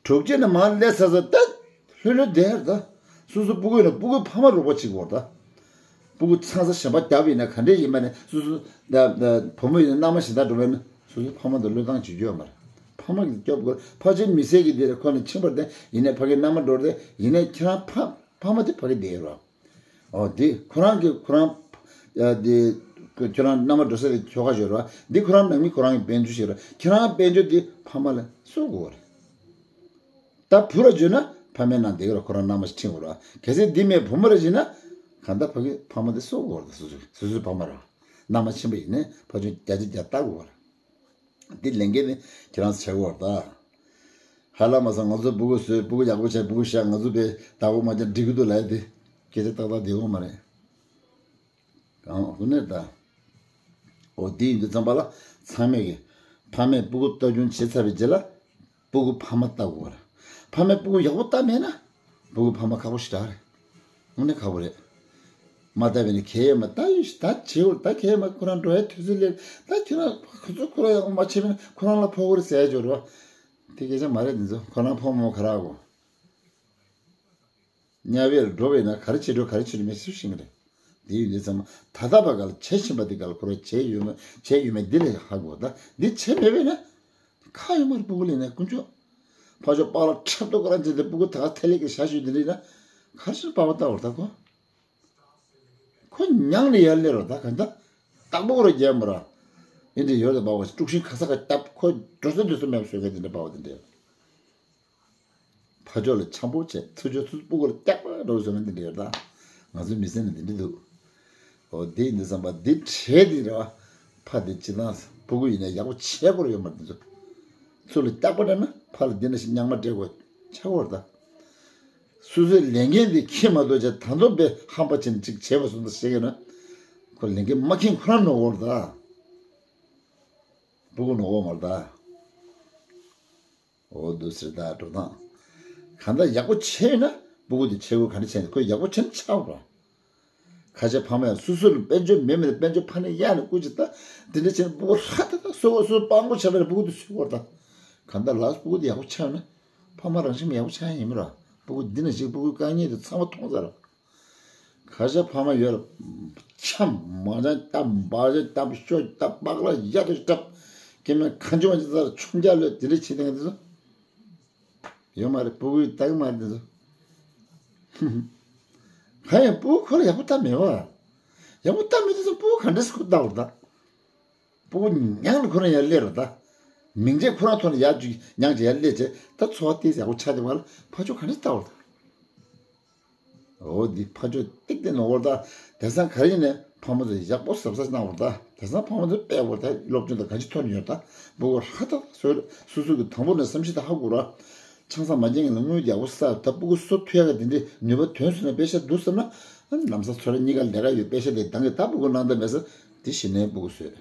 གྲོགས་ཅན་ནི་མར་སླེབས་ཚར་ཚར་ཏེ། ལྷོད་ལྷོད་བསྡད་ད། སོ་སོ་སྤུ་གུ་ཡིན་ན་སྤུ་གུའི་ཕ་མ་རོགས་པ་བྱེད་དགོས་ད། སྤུ་གུ་ཚང་ས་གཞན་པ་བརྒྱབ་ཡིན་ན་ག་འདྲས་ཡིན་པ་ནས་སོ་སོ། ད་ད་བུ་མོ་ཡིན་ན་མནའ་མ་གཞན་དག་འགྲོ་བས་ན་སོ་སོའི་ཕ་མ་དང་བློས་བཏང་བྱེད་རྒྱུ་ཡོད་མ་རེད། ཕ་མ་གིས་སྐྱོབ་དགོས། ཕལ་ཆེར་མི་སེར་གྱི་དེ་ལ་ཁོ་ནི་ཕྱིན་པར་བརྟེན་ཡིན་ནའི་ཕ་གིའི་མནའ་མ་འགྲོ་རེད། ཡིན་ནའི་ཁྱེད་རང་ཕ་ཕ་མ་དེ་ཕ་གི་བསྡད་ཡོད་རོགས། ཨོ་དེ་ཁོ་རང་གི་ཁོ་རང་། ཡ་དེ། ཁྱོད་རང་མནའ་མ་འགྲོ་ས་དེ་ཁྱོ་ག་ཞིག་རེད་བ། འདི་ཁོ་རང་ནང་མི་ཁོ་རང་གི་དཔལ་འབྱོར་ཞིག་རེད། ཁྱེད་རང་དཔལ་འབྱོར་དེ་ཕ་མ་ལ་གསོ་དགོས་རེད། ད་བུ་ར་བརྗོད་ན་ ཕ་མའི་ནང་འདི་ག་ར་ཁོ་རང་མནའ་མ་ཞིག་ཁྲིད་དགོས་ར། གལ་སྲིད་འདི་མེད་བུ་མོ་ར་ཡིན་ན། གང་ལྟར་ཕ་གི་ཕ་མ་དེ་གསོ་དགོས་ར། སོ་སོ་སོ་སོའི་ཕ་མ་ར། མནའ་མ་ཆེན་པོ་ཡིན་ནའི་ཕ་ཆུང་བརྒྱ་ཆ་བརྒྱ་ལྟ་དགོས་ར། འདི་ལས་འགན་ནི་ཁྱེད་རང་ཚོ་བྱེད་དགོས་ར་ད། ཧ་ལམ་མ་སོང་ང་ཚོ་སྤུ་གུ་བཟོས། སྤུ་གུ་ཡག་པོ་བྱས། སྤུ་གུ་བཞག་ང་ཚོ་པའི་བདག་པོ་མ་བྱས་འགྲིག་གི་འདུག་ལབ་ཡ་དེ་སྐད་ཆ་ཏག་ཏག་བསྡད་ཡོད་མ་རེད། གང་དངོས་གནས་ད། འོ་དེ་ཡིན་དུས་ཙམ་པ་ལ་ཚང་མས་ཀྱི་ཕ་མས་སྤུ་གུ་ལྟ་སྐྱོང་བྱེད་ཚར་བའི་རྗེས་ལ་སྤུ་གུ་ཕ་མ་ལྟ་དགོས་པ་རེད། ཕ་མས་སྤུ་གུ་ཡག་པོ་ལྟ་མེད་ན་སྤུ་གུ་ཕ་མ་ཁག་པོ་ཞེ་དྲག་རེད། དངོས་གནས་ཁག་པོ་རེད། མ་ལྟ་བས་ནི་གལ་ཡོད་མ་ལྟ་ཡོད་ཞེ་དྲག་བྱེད་འོ། ད་གལ་ཡོད་མ་ཁོ་རང་འགྲོ་ཡ་དུས་ཚོད་སླེབས། ད་ཁྱེད་རང་ཁོ་ཚོ་ཁོ་རང་ཡག་པོ་མ་བྱས་པས་ན་ཁོ་རང་ལ་ཕོག་གི་རེད་ཟེར་ཡ་འབྱོར་བ། དེ་སྐད་ཆ་མ་རེད། འདི་ཚོ་ཁོ་རང་ཕོག་མོ་ག་ར་གོ། དམྱལ་བར་འགྲོ་བས་ན་ག་རེ་བྱེད་འགྲོ་ག་རེ་བྱེད་འགྲོ་མེད་སུ་ཤེས་ཀྱི་རེད། དེ་ཡིན་དུས་ཙམ་ད་ལྟ་བར་ག་ལ་བྱེད་བཞིན་པ་འདི་ག་ལ་ཁོ་རང་བྱས་ཡོད་མེད་བྱས་ཡོད་མེད་འདི་ལས་ཧ་གོ། ད་འདི་བྱས་མེད་པས་ན་ཁ་ཡོད་མ་རེད། སྤུ་གུ་ལེན་ནས་དཀོན་མཆོག་ཕ་ཆོས་པཱ་ལགས་འཁྲབ་ཏོ་ཁོ་རང་བྱས་ཏེ་སྤུ་གུ་ད་ག་ཐལ་ལེ་གི་ཞག་ཞུས་འདི་འདྲ་ཡིན་ན་ག་རེ་བྱས་པ་བ་ལྟ་བར་ད་གོ། ཁོ་མྱངས་ནས་ཡར་སླེབས་རོགས་ད་ག་འདྲ། སྟག་པོ་རོ་རྒྱལ་མོ་ར། ཨིན་འདྲ་ཡོད་དེ་པ་བ་དཀྲུག་ཤིང་ཁ་ས་ཁ་བཏབ། ཁོ་འགྲོ་ས་འདུག་ས་མེད་པ་བཟོས་མཁན་དེ་འདྲ་པ་བ་དེ་འདྲ། ཕ་ཕྱོགས་ལ་འཆམ་པོ་བྱས་ཚུར་ཕྱོགས་ཚུར་སྤུ་གུར་སྐྱག་པ་འགྲོ་བཟོས་མཁན་དེ་འདྲ་ཡོད་ད། ང་ཚོའི་མི་ཚེ་ནི་དེ་འདྲ་འདུག་འོ་དེ་ཡིན་དུས་ཙམ་པ་འདི་བྲལ་དེ་ར། ཕ་དེ་སྤྱི་བཏང་སྤུ་གུ་ཡིན་ན་ཡག་པོ་བྱས་པོ་ར་ཡོད་མ་རེད། འདི་ཚོ་ཚུར་ལ་སྐྱག་པ་སྤྲད་ན་ཕ་ལ་འདི་འདྲ་ཞིག་རྙིང་མ་སྤྲད་དགོས་ཆགས་པོ་ར་ད། སོ་སོའི་ལས་འགན་དེ་འཁྱེར་མ་གཏོགས་བྱས་ད་དུང་པའི་ཧམ་པ་ཆེན་ཅིག་བྱས་པ་སོང་ད་ཤེས་ཀྱི་ན། ཁོ་ལས་འགན་མ་འཁྱེར་ཁོ་རང་ནོར་བ་རེད་ད། སྤུ་གུ་ནོར་བ་མ་རེད་ད། འོ་འདུག་ཟེར་ད་འགྲོ་སྟངས། གང་ལྟར་ཡག་པོ་བྱས་ན་སྤུ་གུ་དེ་བྱེད་དགོས། ག་འདྲ་བྱས་ན་ཁོ་ཡག་པོ་བྱས་ན་ཆགས་པ། ཁ་ཆེ་ཕ་མ་ཡང་སོ་སོ་ལ་དཔལ་འབྱོར་མེད་མེད་དཔལ་འབྱོར་ཕ་ནས་གཡར་ནས་སྐུ་མཁྱེན་ད། དེ་འདྲ་བྱས་ན་སྤུ་གུ་ཧ་ད་ད་གསོ་བ་སོ་སོ་སྤང་པོ་བྱས་པ་ལ་སྤུ་གུ་དེ་གསོ་དགོས་ད། གང་ལྟར་ལགས་སྤུ་གུ་དེ་ཡག་པོ་ཆགས་ན་ཕ་མ་རང་བཞིན་ཡག་པོ་ཆགས་ཡིན་མི་ར། སྤུ་གུ་འདི་ན་ཞིག་སྤུ་གུའི་དཀའ་ངལ་དེ་ཚང་མ་མཐོང་ཚར། ཁ་ཤས་ཕ་མ་ཡོད་ལ། ཆམ་མ་ཅང་སྟབས་འབའ་ཅང་སྟབས་ཤོ་སྟབས་པགས་ལ་ཡ་དུ་སྟབས། སྐྱེ་དམན་ཁ་འཇོག་ཅི་ཚར་ཆུང་རྒྱ་ལོས་དེ་འདྲ་བྱེད་དེ་ང་དེ་ཚོ་ཡོད་མ་རེད། སྤུ་གུའི་ལྟ་གི་མ་རེད་དེ་ཚོ། ག་ཡང་སྤུ་གུ་ཁོ་ལ་ཡག་པོ་ལྟ་མེད་བ། ཡག་པོ་ལྟ་མེད་དེ་ཚོ་སྤུ་གུ་ག་འདྲས་ཁོ་ལྟ་བར་ད། སྤུ་གུ་མྱངས་ནས་ཁོ་རང་ཡར་སླེབས་རོགས་ད། མིང་ཆད་ཁོ་རང་ཐོག་ནས་ཡར་རྒྱུག་མྱངས་ཀྱི་ཡར་སླེབས་བྱས་ད་འཚོ་བ་ཏོག་ཙམ་ཡག་པོ་ཆགས་བསྡད་པ་ལ་ཕ་ཆོས་ག་འདྲས་ལྟ་བར་ད། འོ་འདི་ཕ་ཆོས་ཏིག་ཏིག་ནོར་བ་ད། དེང་སང་ག་རེ་ཡིན་ནས་ཕ་མ་ཚོ་ཡག་པོ་གཟབ་གཟབ་གནང་བ་ད། དེང་སང་ཕ་མ་ཚོ་དཔེ་བ་ད་སློབ་སྦྱོང་ད་ག་ཅི་ཐོན་ཡོད་ད། སྤུ་གུ་ཧ་ད་སོ་སོ་སོ་གི་དང་པོ་ནས་བསམ་ཤེས་ད་ཧ་གོ་ར། ཆང་ས་མ་འཁྱེར་ངེས་ལ་དངུལ་ཡག་པོ་བསགས་ད་སྤུ་གུ་གསོ་ཐུབ་ཡག་གི་དེ་འདྲའི་ནུས་པ་ཐོན་སོང་ན་པེ་ཤ་འདུག་བསམ་ན། ལམ་སང་ཚོ་ར་གཉིས་ཀ་ལས་ཀ་ཡོད་པེ་ཤ་དེ་འདང་གི་ད་སྤུ་གུ་གནང་ད་མེད་ས་དེ་གཞི་ནས་སྤུ་གུ་གསོས།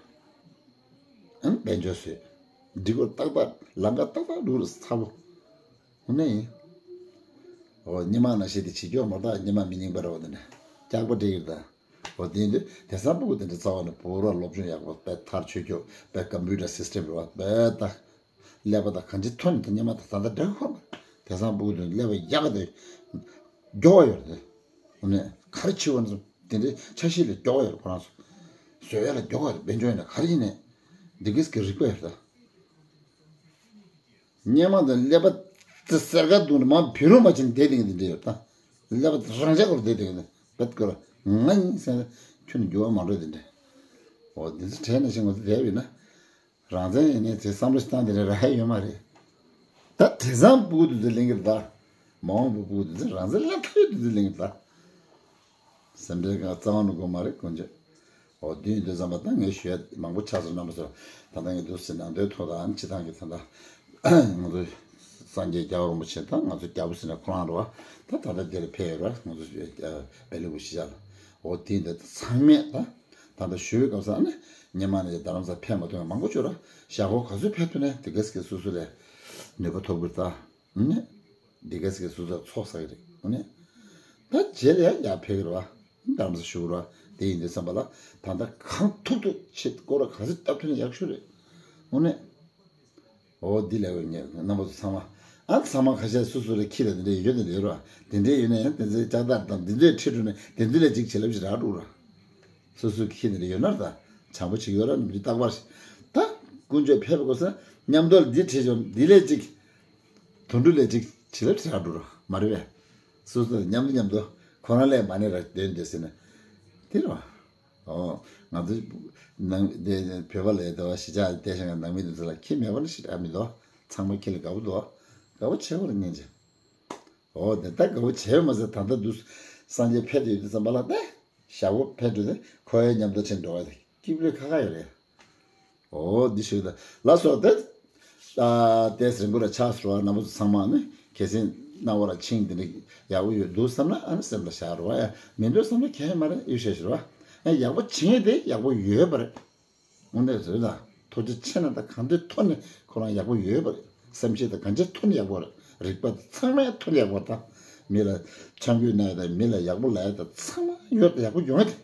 ཨང་དཔལ་འབྱོར་བཟོས། སྒྲིག་གོ་ཏག་ཏག་ལམ་ཀ་ཏག་ཏག་འགྲོ་རུ་ཚ་པོ། དངོས་གནས་ཡིན། འོ་སྔོན་མ་ནང་བཞིན་དེ་བྱེད་སྐྱོ་མ་གཏོགས་སྔོན་མ་མི་རྙིང་པ་རེད་བ། དེ་ནས་སྐྱག་པ་སྤྲད་ཀྱི་རེད་ད། འོ་དེ་ཡིན་དུས་དེང་སང་སྤུ་གུ་དེ་འདྲ་རྩ་བ་ནས་བོར་བ་སློབ་སྦྱོང་ཡག་པོ་དཔེ་མཐར་ཆོས་སྐྱོ་དཔེ་ཀམ་པུ་ཊར་སིས་ཊེམ་རེད་བ། དཔེ་ད་ཀླད་པ་ད་གང་ཅི་ཐོན་དེ་སྔོན་མ་ད་ད་ལྟ་འདྲ་གི་ཁོ་མ་རེད། དེང་སང་སྤུ་གུ་དེ་ཀླད་པ་ཡག་ག་དེ་མགྱོགས་པ་ཡོད་རེད་དེ། དངོས་གནས་ག་རེ་བྱེད་དགོས་ན་དེ་འདྲའི་འཆར་གཞི་ལ་མགྱོགས་པ་ཡོད་རེད། ཁོ་རང་ཚོ་བཟོ་ཡ་ལ་མགྱོགས་པ་རེད། དཔལ་འབྱོར་ཡིན་ན་ག་རེ་ཡིན་ནས་འདི་གིས་ཀྱི་རིག་པ་ཡོད་རེད་ད། སྔོན་མ་དང་ཀླད་པ་དེ་གསེར་ཁ་བརྡུངས་ནས་མར་བུད་རུང་མ་ཕྱིན་བསྡད་བསྡད་མཁན་དེ་འདྲ་ཡོད་ད། ཀླད་པ་རང་འཇགས་སྐོར་བསྡད་བསྡད་མཁན་དེ་བེད་ཀོ་ར་ང་ཡིན་ཟེར་ན་ཁྱོན་ནས་འགྱུར་བ་མ་འགྲོ་དེ་འདྲ། འོ་འདི་ཚོ་དྲན་ནས་ཤིང་འོ་དེ་བསྡད་ཡོད་ན། རང་བཙན་ཡིན་ནའི་དེ་བསམ་བློ་ཞིག་བཏང་དེ་འདྲ་རག་ཡ་ཡོད་མ་རེད། ད་དེང་སང་སྤུ་གུ་དེ་ཚོ་ལེན་གི་རེད་ད། མ་འོངས་པའི་སྤུ་གུ་དེ་ཚོ་རང་བཙན་ལེན་ཐུབ་ཡོད་དེ་ཚོ་ལེན་གི་རེད་ད། སེམས་ཁྲལ་གང་རྩ་བ་ནས་དགོས་མ་རེད་དཀོན་མཆོག་འོ་དེ་ཡིན་དུས་ཙམ་པ་ད་ངས་ཞུ་ཡ་མང་པོ་ཆགས་སོང་རྣམ་པ་ཚོ། ད་ལྟ་ངས་འདུག་ཟེར་ནང་དོན་ཐོག་དང་སྤྱི་བཏང་གི་ད་ལྟ་ང་ཚོ་སངས་རྒྱས་རྒྱལ་བ་རིན་པོ་ཆེ་དང་ང་ཚོ་རྒྱལ་པོ་ཟེར་ན་ཁོ་རང་རེད་བ། ད་ད་ལྟ་འདིར་ཕེབས་ཡོད་ར་ང་ཚོ་བེ་ལི་བུ་ཤི་ཤ་ལ། འོ་དེ་ཡིན་དུས་ད་ཚང་མས་ད་ད་ལྟ་ཞུ་བའི་སྐབས་སུ་ཨ་ནི་སྔོན་མ་ནས་རྡ་རམ་ས་ཕེབས་མ་ཐུབ་མཁན་མང་པོ་བྱུང་ར། ཞག་པོ་ག་ཚོད་ཕེབས་ཐུབ་ནས་དེ་ག་ཟིག་གི་སོ་སོ་ལས་ནུས་པ་ཐོབ་གི་རེད་ད། ནི། འདི་ག་ཟིག་གི་སོ་སོར་ཚོགས་བསགས་ཀྱི་རེད། ཨ་ནི། ད་རྗེས་ལ་ཡང་ཡར་ཕེབས་ཀྱི་རེད་བ། རྡ་རམ་ས་བཞུགས་རེད་བ། དེ་ཡིན་དུས་ཙམ་པ་ལ་ད་ལྟ་གང་ཐུབ་ཐུབ་བྱེད་སྐོར་ག་ཚོད་སྟབས་ཐུབ་ན་ཡག་ཤོས་རེད། ཨ་ནི། འོ་འདི་ལས་འོས་ངས་རྣམ་པ་ཚོ་ཚང་མ། ཨ་ཚང་མ་ཁ་ཤས་སོ་སོ་རེ་ཁྱི་ལ་འདི་འདྲ་ཡོད་དེ་འདྲ་ཡོད་རེད་བ། དེ་འདྲ་ཡོད་ན་ཡང་དེ་ཚོའི་ལྕགས་རྟགས་དང་འདི་ཚོའི་ཁྲིད་འགྲོ་ནས་དེ་ཚོ་ལས་ཅིག་བྱེད་ལབ་ཅིག་རག་འགྲོ་ར། སོ་སོའི་ཁྱི་དེ་འདྲ་ཡོད་ན་ད་བྱམས་པོ་བྱེད་ཀྱི་ཡོད་ར་མི་རྟག་པར་ཞིག་ད་དཀོན་མཆོག་ཕེབས་པའི་སྐབས་སུ་མཉམ་དུ་འདི་བྲིས་བྱུང་འདི་ལས་ཅིག་དོན་གྲུབ་ལས་ཅིག་བྱེད་ལབ་ཟེར་འགྲོ་ར་མ་རེད་པས། སོ་སོ་མཉམ་དུ་མཉམ་དུ་ཁོ་རང་ལས་མ་ཎི་ར་འདོན་འདོད་ཟེར་ན་དེ་རེད་བ། ཨོ་ང་ཚོ་ནང་དེ་བོད་པ་ལས་དེ་བ་གཞིས་ཆགས་བལྟས་ཤིང་ནང་མི་དེ་ཚོ་ལ་ཁྱི་མེད་པ་ནི་ཞེ་དྲག་མི་འདུག་ཚང་མ་ཁྱི་ལ་དགའ་པོ་འདུག་དགའ་པོ་བྱེད་དགོས་རེད་སྙིང་རྗེ། འོ་དེ་ད་དགའ་བོ་བྱས་མ་ཟད། ད་ལྟ་འདུག་སངས་རྒྱས་ཕེབས་ཡོད་དུས་ཙམ་པ་ལ་ད་ཞག་པོ་ཕེབས་འགྲོ་དེ་ཁོའི་མཉམ་དུ་ཕྱིན་འགྲོ་བ་དེ་སྐྱིད་པོ་ཁ་ཁ་ཡོད་རེད། འོ་འདི་ཞིག་ད་ལ་སོགས་ཏེ། ཏེས་རིང་པོ་ལ་ཆགས་སོང་བ་རྣམ་པ་ཚོ་ཚང་མ་ནི་གལ་སྲིད་སྣང་བ་ལ་ཆིངས་དེ་འདྲ་ཡག་པོ་ཡོད་འདུག་བསམ་ན་ཨ་ནི་སེམས་ལ་བཞག་རོགས་ཡ། མི་འདུག་བསམ་ན་གལ་མ་རེད་ཡོད་ཤེས་ཤེས་རོགས་ཡ། ཡག་པོ་བྱེད་དེ་ཡག་པོ་ཡོད་པ་རེད། དངོས་གནས་བཟོས་ན་ཐུགས་རྗེ་ཆེ་ན་ད་གང་འདྲའི་ཐོག་ནས་ཁོ་རང་ཡག་པོ་ཡོད་པ་རེད། སེམས་ཤེས་དང་གང་ཅིའི་ཐོག་ནས་ཡག་པོ་རེད། རིག་པ་དང་ཚང་མའི་ཐོག་ནས་ཡག་པོ་རེད། ད་མི་ལ་ཆང་གོས་ན་ཡ་དང་མི་ལ་ཡག་པོ་ལབ་ཡ་དང་ཚང་མ་ཡོད་ཡག་པོ་ཡོང་ཡ་དེ།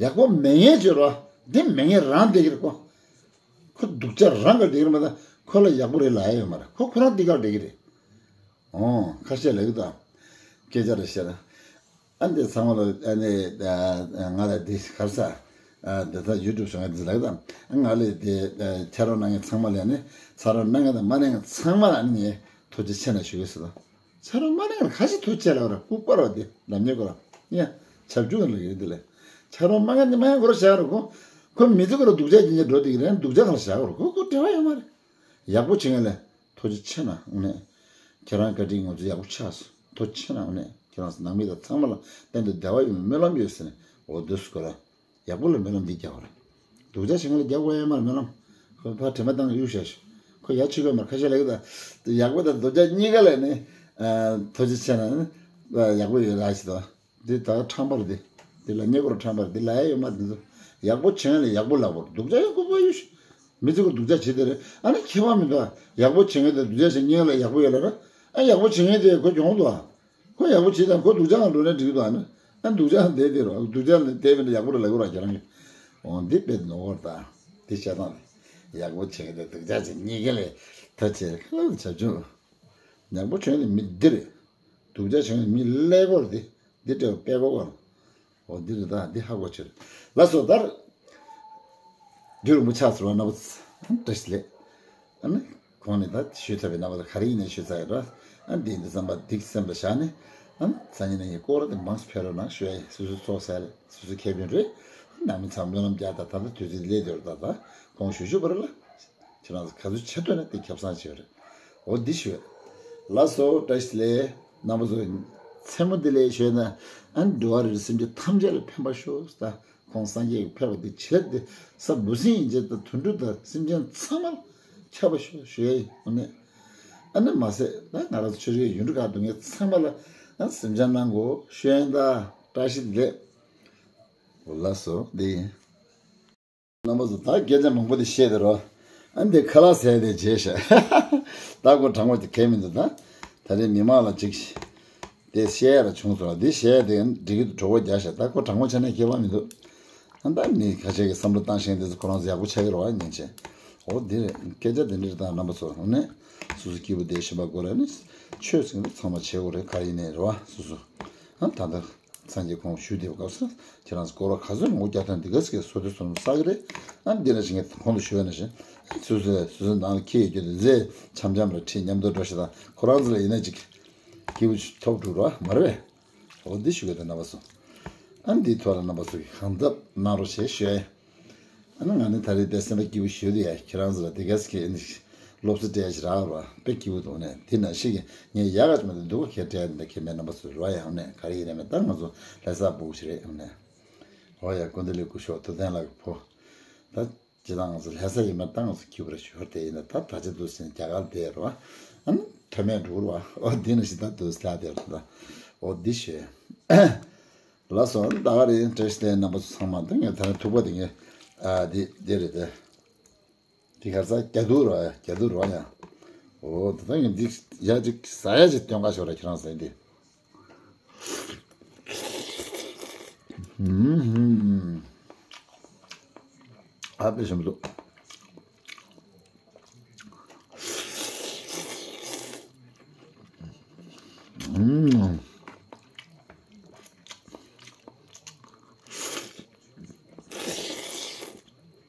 ཡག་པོ་མེད་ངེས་བྱོས་རོགས་འདི་མེད་ངེས་རང་བསྡད་ཀྱི་རེད་ཁོ། ཁོ་སྡུག་ཅག་རང་ག་བསྡད་ཀྱི་རེད་མ་གཏོགས་ཁོ་ལ་ཡག་པོ་རེད་ལབ་ཡ་ཡོད་མ་རེད། ཁོ་ཁོ་རང་འདི་གར་བསྡད་ཀྱི་རེད། ཨོ། ཁ་ཤས་ལབ་ཀྱི་འདུག་སྐད་ཆ་རེ་བཤད་ན། ཨ་འདི་ཚང་མ་ལ་ཨ་ནི་ང་ལ་འདི་གར་ས་འདི་ད་ཡུ་ཊུབ་བྱུང་ཡ་འདི་ལབ་ཀྱི་འདུག་ང་ལ་འདི་ཕྱག་རོགས་གནང་མཁན་ཚང་མ་ལ་ནི་ཕྱག་རོགས་གནང་མཁན་དང་མ་གནང་མཁན་ཚང་མ་ལ་ཨ་ནི་ངས་ཐུགས་རྗེ་ཆེ་གནང་ཞུ་གི་ཟེར། ཕྱག་རོགས་མ་གནང་མཁན་ཁ་ཤས་ཐུགས་རྗེ་ཆེ་ལབ་ར་ལྐུགས་པ་ར་འདི་ལབ་ཉེས་གོ་ར་ཡ། ཆབ་ཆུང་ལ་ཡོད་འདི་ལས་ཕྱག་རོགས་མ་གནང་མཁན་འདི་མ་ཡང་གོ་ར་བཞག་ར་ཁོ། ཁོ་མི་ཚེ་གོ་ར་སྡུག་ཅག་སྦྱིན་ཅག་འགྲོ་འདི་གི་རེད། སྡུག་ཅག་གང་ལ་བཞག་གོ་ར་ཁོ་ཁོ་འབྲེལ་བ་ཡོད་མ་རེད། ཡག་པོ་བྱེད་མཁན་ལ། ཐུགས་རྗེ་ཆེ་གནང་ནས། ཁྱེད་རང་བཀའ་དྲིན་ང་ཚོ་ཡག་པོ་ཆགས་སོང་། ཐུགས་རྗེ་ཆེ་གནང་ནས་ཁྱེད་རང་ནང་མི་དང་ཚང་མ་ལ་གཏན་དུ་བདེ་བ་ཡོང་བའི་སྨོན་ལམ་ཡོད་ཟེར་ནས་འོ་འདུག་སྐོར་ལ་ཡག་པོ་ལ་སྨོན་ལམ་འདི་རྒྱག་པ་རེད། སྡུག་ཅག་བྱེད་མཁན་ལ་རྒྱག་དགོས་ཡ་མ་རེད་སྨོན་ལམ། ཁོ་ཕར་དྲན་པ་བཏང་གཡུག་བཞག་ཤོག་ཁོ་ཡ་ཆོད་པ་མ་རེད། ཁ་ཤས་ལབ་ཀྱི་འདུག་ཡག་པོ་དང་སྡུག་ཅག་གཉིས་ཀ་ལ་ནི་ཐུགས་རྗེ་ཆེ་གནང་ནས་ཡག་པོ་ཡོད་ར་ཞིག་དང་། འདི་ད་ཁྲམ་པར་འདི། འདི་ལ་ཉེ་འཁོར་ཁྲམ་པར་འདི་ལ་ཡ་ཡོད་མ་འདི་ཚོ། ཡག་པོ་བྱེད་ཡ་ལ་ཡག་པོ་ལབ་དགོས་རེད། སྡུག་ཅག་ཡང་ཁོ་པ་ཡོད་ཤི། མི་ཚེ་ཁོ་སྡུག་ཅག་བྱེད་དེ་རེད། ཨ་ནི་ཁྱད་པར་མི་འདུག་ཡག་པོ་བྱེད་མཁན་དང་སྡུག་ཅག་བྱེད་མཁན་ལ་ཡག་པོ་ཡོད་ལ་ར། ཨ་ཡག་པོ་བྱེད་མཁན་དེ་ཁོ་གྱོང་འདུག་ཨ། ཁོ་ཡག་པོ་བྱེད་དང་ཁོ་སྡུག་ཅག་ལ་འགྲོ་ནས་འགྲིག་འདུག་ཨ་ནི། ཨ་སྡུག་ཅག་འདས་དེ་རོ། སྡུག་ཅག་ལ་འདས་པའི་ནི་ཡག་པོ་ར་ལབ་དགོས་ར་ཁྱེད་རང་གི། འོ་འདི་དཔེ་ནོར་བ་རེད་ད། འདི་བཤད་སྟངས་དེ། ཡག་པོ་བྱེད་མཁན་དང་སྡུག་ཅག་བྱེད་གཉིས་ཀ་ལས་ཐ་ཆད་ཁ་ལ་བྱ་ཆུང་། ཡག་པོ་བྱེད་མཁན་དེ་མི་འདི་རེད། སྡུག་ཅག་བྱེད་མཁན་མི་ཀླད་ཀོར་དེ། འདི་འདྲ་བའི་དཔེ་ཀོ་ཀོ། འོ་འདི་རེད་ད། འདི་ཧ་གོ་ཕྱིར། ལགས་སོ་ད། རྒྱུ་རིང་པོ་ཆགས་ཟེར་བ་རྣམ་པ་ཚོ་བཀྲ་ཤིས་བདེ་ལེགས། ཨ་ནི་གོང་ནས་ད་ཞུས་ཚར་བའི་རྣམ་པ་ཚོ་ག་རེ་ཡིན་ནའི་ཞུས་ཚར་ཡོད་ར། ཨ་འདི་འདི་བསམ་པ་འདི་སེམས་ལ་བཞག་ནས། ཨ་ནི་སང་ཉིན་ནས་ངས་སྐོར་དེ་མང་ཙམ་ཕེབས་རོགས་གནང་ཞུ་ཡ་ཡིན། སོ་སོའི་ཚོགས་གསར་རེད། སོ་སོའི་ཁེ་ཕན་རེད། ནང་མི་ཚང་སྨོན་ལམ་རྒྱག་ད། ད་ལྟ་དུས་ཚོད་སླེབས་དེ་རེད་ད། ད་གོང་ཞུ་ཞུ་བ་རེད་ལ། ཁྱེད་རང་ཚོ་ག་ཚོད་ཆེ་ཐོས་ན་དེ་ཁྱབ་བསང་བྱེད་རེད། འོ་འདི་ཞུ། ལགས་སོ་བཀྲ་ཤིས་བདེ་ལེགས། རྣམ་པ་ཚོ་མཚན་མོ་བདེ་ལེགས་ཞུས་ན། ཨ་ནི་འགྲོ་བ་རིགས་སེམས་ཅན་ཐམས་ཅད་ལ་ཕན་པ་ཤོག་ད། ཁོང་སངས་རྒྱས་ཀྱི་ཕེབས་པ་དེ་བྱེད་ལས་དེ་ས་འབུ་སྲིན་ཡིན་ཅེས་དང་དུད་འགྲོ་དང་སེམས་ཅན་ཚང་མ་ལ་ཁྱབ་པ་ཤོག་ཞུ་ཡ་ཡིན། འོ་ནས་ཨ་ནི་མ་ཟད་ད་ང་རང་ཚོ་ཆོས་རིག་ཡུལ་གྲུ་ཁག་འདུག་མཁན་ཚང་མ་ལ་ཨ་སེམས་ཅན་གནང་དགོས་ཞུ་ཡ་ཡིན་ད། བཀྲ་ཤིས་བདེ་ལེགས། འོ་ལགས་སོ་འདི་ཡིན། རྣམ་པ་ཚོ་ད་སྐད་ཆ་མང་པོ་དེ་བཤད་དེ་རོ། ཨ་འདི་ཁ་ལག་ཟས་དེ་བརྗེད་ཤག་ད་ཁོ་དྲང་པོ་དེ་གལ་མི་འདུག་ད་ད་རེས་མི་མང་ལ་ཅིག་དེ་བཤད་ཡ་ར་བྱུང་སོང་། འདི་བཤད་དེ་འགྲིག་གི་འདུག་གྲོགས་པོ་རྒྱག་ཤག་ད་ཁོ་དྲང་པོ་ཆ་ནས་ཁྱད་པར་མི་འདུག་ཨ་ད་མི་ཁ་ཤས་ཀྱི་བསམ་བློ་བཏང་ཤེས་འདི་ཚོ་ཁོ་རང་ཚོ་ཡག་པོ་ཆགས་ཀྱི་རེད་བ། ཉན་ཆེ། འོ་འདི་རེད། སྐད་ཆ་འདི་འདྲ་རེད། ད་རྣམ་པ་ཚོ་འོ་ནས་སོ་སོ་སྐྱིད་པོ་བསྡད་ཤེས་པ་དགོས་རེད། ནི་ཆོས་ཟེར་མཁན་ཚང་མ་བྱེད་དགོས་རེད། ག་རེ་ཡིན་ནའི་རེད་བ། སོ་སོ་ཨ་ད་ད། སངས་རྒྱས་ཁོང་ཞུ་བསྡད་པ་སྐབས་སུ་ཁྱེད་རང་ཚོ་སྐོར་བ་ག་ཚོད་ངོ་རྒྱག་ཐང་འདི་ག་ཚོད་ཀྱི་སོ་དེ་སོ་ནམ་བསགས་ཀྱི་རེད། ཨ་འདི་ན་ཞིག་ངས་གོང་དུ་ཞུ་བ་ནང་བཞིན་སོ་སོ་སོ་སོའི་ནང་ལ་ཁྱི་ཡོད་རྒྱུ་དེ་རྫས་འཆམ་འཆམ་ལ་ཁྲིད་མཉམ་དུ་འགྲོ་ཞེས་དང་ཁོ་རང་ཚོ་ལ་ཡིན་ན་ཅིག་སྐྱིད་པོ་ཐོབ་འགྲོ་རོགས་མ་རེད་པས། འོ་འདི་ཞུ་གི་རེད་རྣམ་པ་ཚོ། ཨ་འདིའི་ཐོག་ལ་རྣམ་པ་ཚོ་གིས་གང་ཐུབ་གནང་རོགས་ཞེས་ཞུ་ཡ་ཡིན། ཨ་ནི་ང་ནི་ད་རེས་དེ་སེམས་པ་སྐྱིད་པོ་ཞུ་དུས་ཡ་ཁྱེད་རང་ཚོ་ལ་དེ་ག་ཟེ་གི་ཨ་ནི་སློབ་གསོ་སྤྲད་ཞིག་རག་ར་དཔེ་སྐྱིད་པོ་འདུག་ནས་དེ་ནང་བཞིན་གྱི་ངས་ཡག་ག་ཅིག་མ་འདུག་སྡུག་ག་ཁྱེད་སྤྲད་ནས་ཁྱེད་མེད་རྣམ་པ་ཚོ་ར་ཡ་ཨ་ནི་ག་རེ་ཡིན་ནས་མེད་ད་ང་ཚོ་ལྷ་ས་སྤུ་གུ་ཞིག་རེད་ཨ་ནི། འོ་ཡ་ཀུན་བདེ་ལེགས་སྐུ་ཞོགས་ཐུབ་བསྟན་ལགས་ཀྱི་བུ། ད་ཇི་ལྟར་ང་ཚོ་ལྷ་ས་ཡིན་མ་ད་ང་ཚོ་སྐྱིད་པོ་ར་ཞོར་དེ་ཡིན་ན་ད་ད་ཆ་འདུག་ཟིན་རྒྱ་གར་བསྡད་ར་ཨ་ནི་དོན་མེད་འགྲོ་ར་འོ་དེ་ནང་བཞིན་ད་འདུག་ལྷ་དེ་ར་ད་འོ་འདི་ཞེས། ལགས་སོ། ད་ག་རེ་བཀྲ་ཤིས་བདེ་ལེགས་རྣམ་པ་ཚོ་ཚང་མ། ད་ངས་ད་ནི་ཐུག་པ་དེ་ངས་ཨ་འདི་འདི་རེད་དེ། འདི་ག་ས་རྒྱ་དུག་རོ་ཡ་རྒྱ་དུག་རོ་ཡ། འོ་ད་ད་ངས་འདི་ཡ་ཅིག་ཟ་ཡ་ཅིག་སྟོན་ག་ཞོར་ར་ཁྱེད་རང་ཟ་འདི། ཧུམ། ཨ་དཔེ་ཞིམ་འདུག་ཧུམ།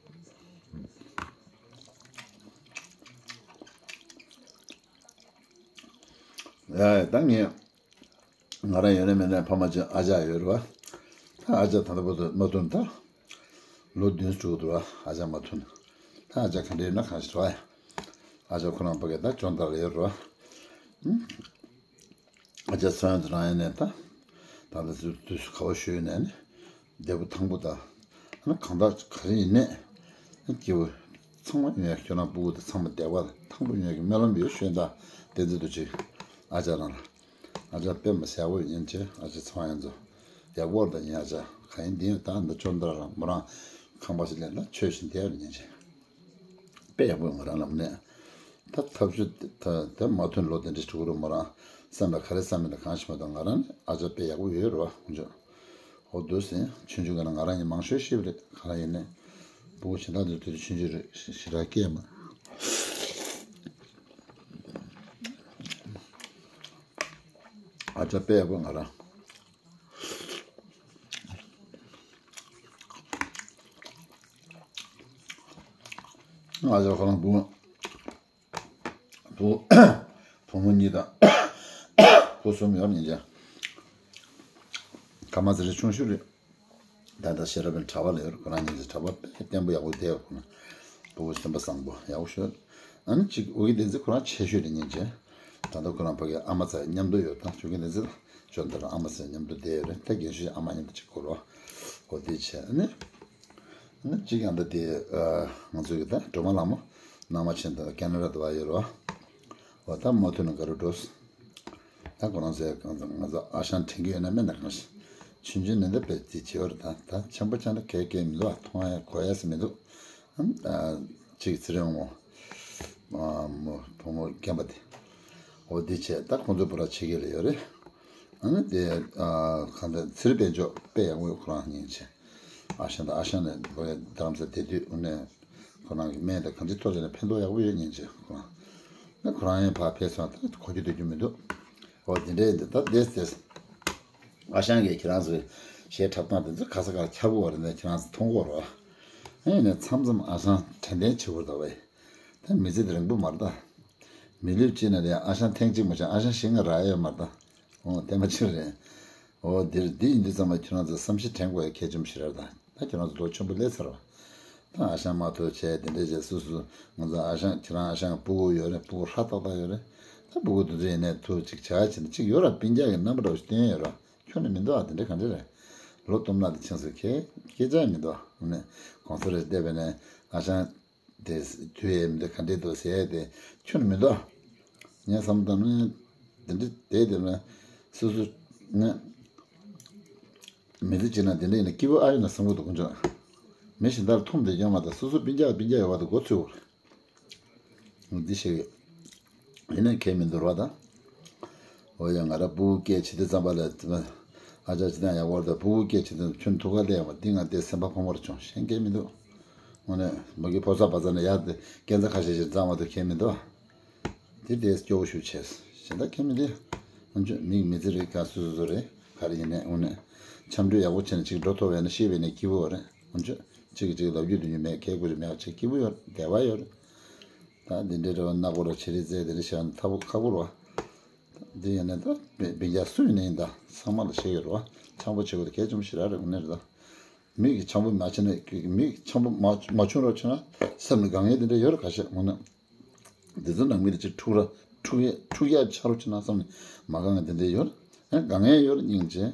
ཡ་ད་ངས་ང་རང་ཡོད་ན་མེད་ན་ཕ་མ་ཅིག་ཨ་ཅག་ཡོད་རེད་བ། ད་ཨ་ཅག་ད་ལྟ་བར་དུ་མ་ཐོན། ད་ལོ་བདུན་ཙམ་འགྲོ་གི་འདུག་བ། ཨ་ཅག་མ་ཐོན། ད་ཨ་ཅག་ག་འདྲ་ཡོད་ན་གང་ཞིག་རེད་བ། ཨ་ཅག་ཁོ་རང་ཕ་གི་ད་ཇོ་མདའ་ལ་ཡོད་རེད་བ། ཨ་ཅག་ཚོ་ཡང་དུ་རང་ཡིན་ནས་ད། ད་ལྟ་དུས་དུས་སུ་ཁ་བ་ཞོས་ནས་ནི། བདེ་པོ་ཐང་པོ་དང་། ཨ་ནི་གང་ལྟར་ག་རེ་ཡིན་ནས། སྐྱེ་བོ་ཚང་མ་ཡོད་ཡ་ཁྱོད་རང་སྤུ་གུ་དང་ཚང་མ་བདེ་བ་ཐང་པོ་ཡོད་ཀྱི་སྨོན་ལམ་ཡོད་ཞོན་ད། བསྟན་འཛིན་རྡོ་རྗེ། ཨ་ཅག་རང་ལ། ཨ་ཅག་དཔེ་མ་ཟ་བོ་ཡིན་ཅེ་ཨ་ཅག་ཚོ་ཡང་ཚོ། ཡག་པོ་དང་ཡིན་ཨ་ཅག་ག་ཡིན་འདི་ཡོད་ད་འདི་ཅོན་ད་རང་མོ་རང་ཁང་པ་ཞིག་ལེན་ད་ཆོས་བཞིན་བསྡད་ཡོད་ཡིན་ཅེ། དཔེ་ཡག་པོ་ང་རང་ལ་མ་གནས། ད་ཐབས་ཤུགས་དེ་དེ་མ་ཐོན་ལོ་དེ་འདྲ་གྲུག་རུ་མོ་རང་སེམས་ལ་ག་རེ་བསམ་མེད་ལ་གང་ཞིག་མ་གཏོགས་ང་རང་ནི་ཨ་ཅག་དཔེ་ཡག་པོ་ཡོད་རེད་བ་ཁོང་ཚོ། ཧོ་འདུག་ཟིན་ཆུང་ཆུང་ག་ན་ང་རང་ཡིན་མང་ཤོས་ཤེས་པ་རེད་ག་རང་ཡིན་ནས། སྤུ་གུ་བྱེད་སྟངས་དེ་དུས་དུས་ཆུང་ཆུང་རེད་ཞེ་དྲག་སྐད་མ། ཨ་ཅག་དཔེ་ཡག་པོ་ང་རང་། ང་ཚོ་ཁོ་རང་བུ་བུ་བུ་མོ་གཉིས་དང་བུ་གསུམ་ཡོད་ཉིན་ཅན། ཁ་མ་ཚ་རེ་ཆུང་ཤོས་རེད། ད་ལྟ་ཤེས་རབ་པའི་གྲྭ་པ་ལ་ཡོད་ཁོ་རང་ཉིན་ཅན་གྲྭ་པ་དཔེ་བརྟན་པོ་ཡག་པོ་བསྡད་ཡོད་ཁོ་ན། བུ་བུ་སེམས་པ་བཟང་པོ་ཡག་པོ་ཤོད། ཨ་ནི་གཅིག་འུ་གི་བསྟན་འཛིན་ཁོ་རང་ཆེ་ཤོས་རེད་ཉིན་ཅན། ད་ལྟ་ཁོ་རང་ཕ་གི་ཨ་མ་ཚ་མཉམ་དུ་ཡོད་དང་ཆུ་གི་བསྟན་འཛིན་ལ་ཅོ་འདི་ལ་ཨ་མ་ཚ་མཉམ་དུ་བསྡད་ཡོད་རེད་ད་རྒན་ཤོས་ཨ་མ་མཉམ་དུ་གཅིག་གོ་རོ། འོ་དེ་བྱས་ཨ་ནི། ཨ་ནི་གཅིག་ཡང་ད་དེ་ང་ཚོ་གི་ད་སྒྲོལ་མ་ལགས་མོ་ནང་མ་ཆེན་དང་ཀེ་ན་ཌ་དུ་བ་ཡོད་རོ། འོ་ད་མ་ཐུ་ན་ག་རུ་འགྲོ། ད་ཁོ་རང་ཚོའི་གང་ཚང་ང་ཚོ་ཨ་ཞང་དྲན་གྱི་ཡོད་ན་མེད་ན་གང་ཞིག་ཆུང་ཆུང་ནས་འདི་དཔེ་དེ་བྱེད་པར་ད་ད་ཆེན་པོ་ཆགས་ན་གལ་གལ་མི་འདུག་ཨ་མཐོང་ཡ་གོ་ཡ་སི་མི་འདུག་ཨ་ཅིག་ཚེ་རིང་མོ་མོ་བུ་མོ་རྒན་པ་དེ་འོ་དེ་བྱས་ད་ཁོང་ཚོ་པོ་ར་ཆེ་གེ་ལ་ཡོད་རེད། ཨ་ནི་དེ་གང་ལྟར་ཚེ་རིང་དཔལ་འབྱོར་དཔེ་ཡག་པོ་ཁོ་རང་ཉིན་བྱས་ཨ་ཞང་དང་ཨ་ཞང་ནས་ལོ་ཡ་རྡ་རམ་ས་དེ་དུས་དངོས་གནས། ཁོ་རང་གི་སྨན་དང་གང་ཅི་ཐོག་ལ་ཕན་ཐོགས་ཡག་པོ་ཡོད་ཉིན་ཅིག་ཁོ་རང་། ཁོ་རང་ཡང་ཕར་ཕེབས་སོང་ད་གོ་རྒྱུ་འདོད་རྒྱུ་མི་འདུག་འོ་དེ་འདྲའི་འདི་ད་བསྡད་བསྡད། ཨ་ཞང་གིས་ཁྱེད་རང་ཚོའི་གཞས་འཁྲབ་སྟངས་དེ་ཚོ་ག་ས་གར་ཁྱབ་དགོས་རེད་ནས་ཁྱེད་རང་ཚོ་མཐོང་དགོས་རོགས། ཨ་ཡིན་ནས་མཚམས་མཚམས་ཨ་ཞང་དྲན་རྟེན་བྱེད་དགོས་ད་བས། ད་མི་ཚེ་དེ་རིང་པོ་མ་རེད་ད། མི་ལུས་གཅིག་ན་རེད་ཨ་ཞང་ཐེངས་གཅིག་མ་བྱུང་ཨ་ཞང་ཞིག་ང་རག་ཡོད་མ་རེད་ད། འོ་བསྟན་པ་ཕྱིར་རེད། འོ་འདིར་འདི་ཡིན་དུས་ཙམ་པ་ཁྱོད་རང་ཚོ་བསམ་ཤེས་དྲན་དགོས་ཡ་གལ་ཆེན་པོ་ཞིག་རེད་ད། ད་ཁྱོད་རང་ཚོ་ལོ་ཆེན་པོ་སླེབས་ཚར་བ། ད་ཨ་ཞང་མ་ཐུག་བྱས་དེ་འདྲས་བྱས་སུ་སུ་ང་ཚོ་ཨ་ཞང་ཁྱེད་རང་ཨ་ཞང་སྤུ་གུ་ཡོད་རེད་སྤུ་གུ་ཧྲ་ཏག་ཏག་ཡོད་རེད། ད་སྤུ་གུ་དེ་ཚོ་ཡིན་ནས་ཐུག་ཅིག་བྱ་བྱེད་ནས་ཅིག་ཡོད་ར་སྤུན་ཀྱག་གི་རྣམ་པ་འདྲ་བོ་ཞིག་སྟོན་ཡོད་ར་ཁྱོད་ནི་མི་འདུག་ཨ་དེ་འདྲས་ག་འདྲས་རེད། ལོ་སྟོབས་ན་དེ་ཁྱེད་ཚོ་ཁྱེད་སྐད་ཆ་མི་འདུག་ཨ་ནི་གོང་ས་རེ་བལྟས་པས་ནས་ཨ་ཞང་། དེ་དུས་ཡས་མི་འདུག་ག་འདྲས་འདུག་ཟེར་ཡས་དེ་ཁྱོད་ནི་མི་འདུག་ངས་བསམ་བཏང་ན་དེ་འདྲས་དེ་དེ་ན་སོ་སོ་ནས་མི་ཚེ་གཅིག་ན་དེ་འདྲས་ཡིན་ན་སྐྱིད་པོ་ཨ་ཡོད་ན་བསམ་གི་འདུག་ཁོང་ཚོ་མི་གཞན་དག་མཐོང་བསྡད་ཀྱང་མ་གཏོགས་སོ་སོ་སྤུན་ཀྱག་སྤུན་ཀྱག་ཡོད་པ་དེ་མགོ་ཚོས་འོར་འདི་ཞིག་ཡིན་ན་ཁས་མི་འདུག་ར་ད། འོ་ཡ་ང་ར་སྤུ་གུ་སྐད་བྱེད་དུས་ཙམ་པ་ལ་ཨ་ཅག་ཅི་དང་ཡག་པོ་རེད་ད་སྤུ་གུ་སྐད་བྱེད་དུས་ཁྱོད་ཐུག་ག་ལས་ཡག་པ་འདི་ང་དེ་སེམས་པ་ཕངས་པོར་བྱུང་གཞན་སྐད་མི་འདུག་དངོས་གནས་མ་གི་ཕོ་གསར་བ་ཚ་ནས་ཡར་དེ་སྐད་ཆ་ཁ་ཤས་ཤིག་གཙང་མ་དུ་ཁྱད་མི་འདུག་དེ་དེ་སྐྱོ་བོ་ཞུ་བྱས་གཞན་དག་ཁྱད་མི་འདུག་ང་ཚོ་མིག་མི་ཚེ་རིག་ག་སུ་སུ་སུ་རེད་ག་རེ་ཡིན་ནས་དངོས་གནས་འཆམ་མཐུན་ཡག་པོ་བྱས་ནས་ཅིག་འགྲོ་ཐུབ་པ་ཡིན་ན་ཤེས་པ་ཡིན་ན་སྐྱིད་པོ་རེད་ང་ཚོ་གཅིག་གིས་གཅིག་ལབ་རྒྱུ་འདོད་རྒྱུ་མེད་ཁེ་ཁུ་རེ་མེད་ཅིག་སྐྱིད་པོ་ཡོད་བདེ་བ་ཡོད་རེད། ད་འདི་འདྲའི་རེ་བ་ནག་པོ་ར་བྱེད་རེས་རྩེད་དེ་རེ་བྱས་ན་ཐབས་ཁག་པོ་རེད་བ། འདི་ཡིན་ན་ད་སྤུན་ཀྱག་སུ་ཡིན་ན་ཡིན་ད་ཚང་མ་ལ་བཤད་ཡོད་རེད་བ། འཆམ་པོ་བྱེད་དགོས་དེ་གལ་ཆེན་པོ་ཞིག་རེད་རེད་དངོས་གནས་རེད་ད། མི་གིས་འཆམ་པོ་མ་བྱས་ན་མི་གིས་འཆམ་པོ་མ་མ་བྱུང་རོགས་བྱས་ན་སེམས་ལ་དཀའ་ངལ་དེ་འདྲ་ཡོད་རེད་ཁ་ཤས་དངོས་གནས། འདི་ཚོ་ནང་མི་དེ་ཅིག་འཁྲུག་ར་འཁྲུག་ཡ་འཁྲུག་ཡ་ཆ་རོགས་བྱས་ན་བསམ་ནས་མ་དཀའ་ངལ་དེ་འདྲ་ཡོད་རེད། ཨ་དཀའ་ངལ་ཡོད་རེད་སྙིང་རྗེ།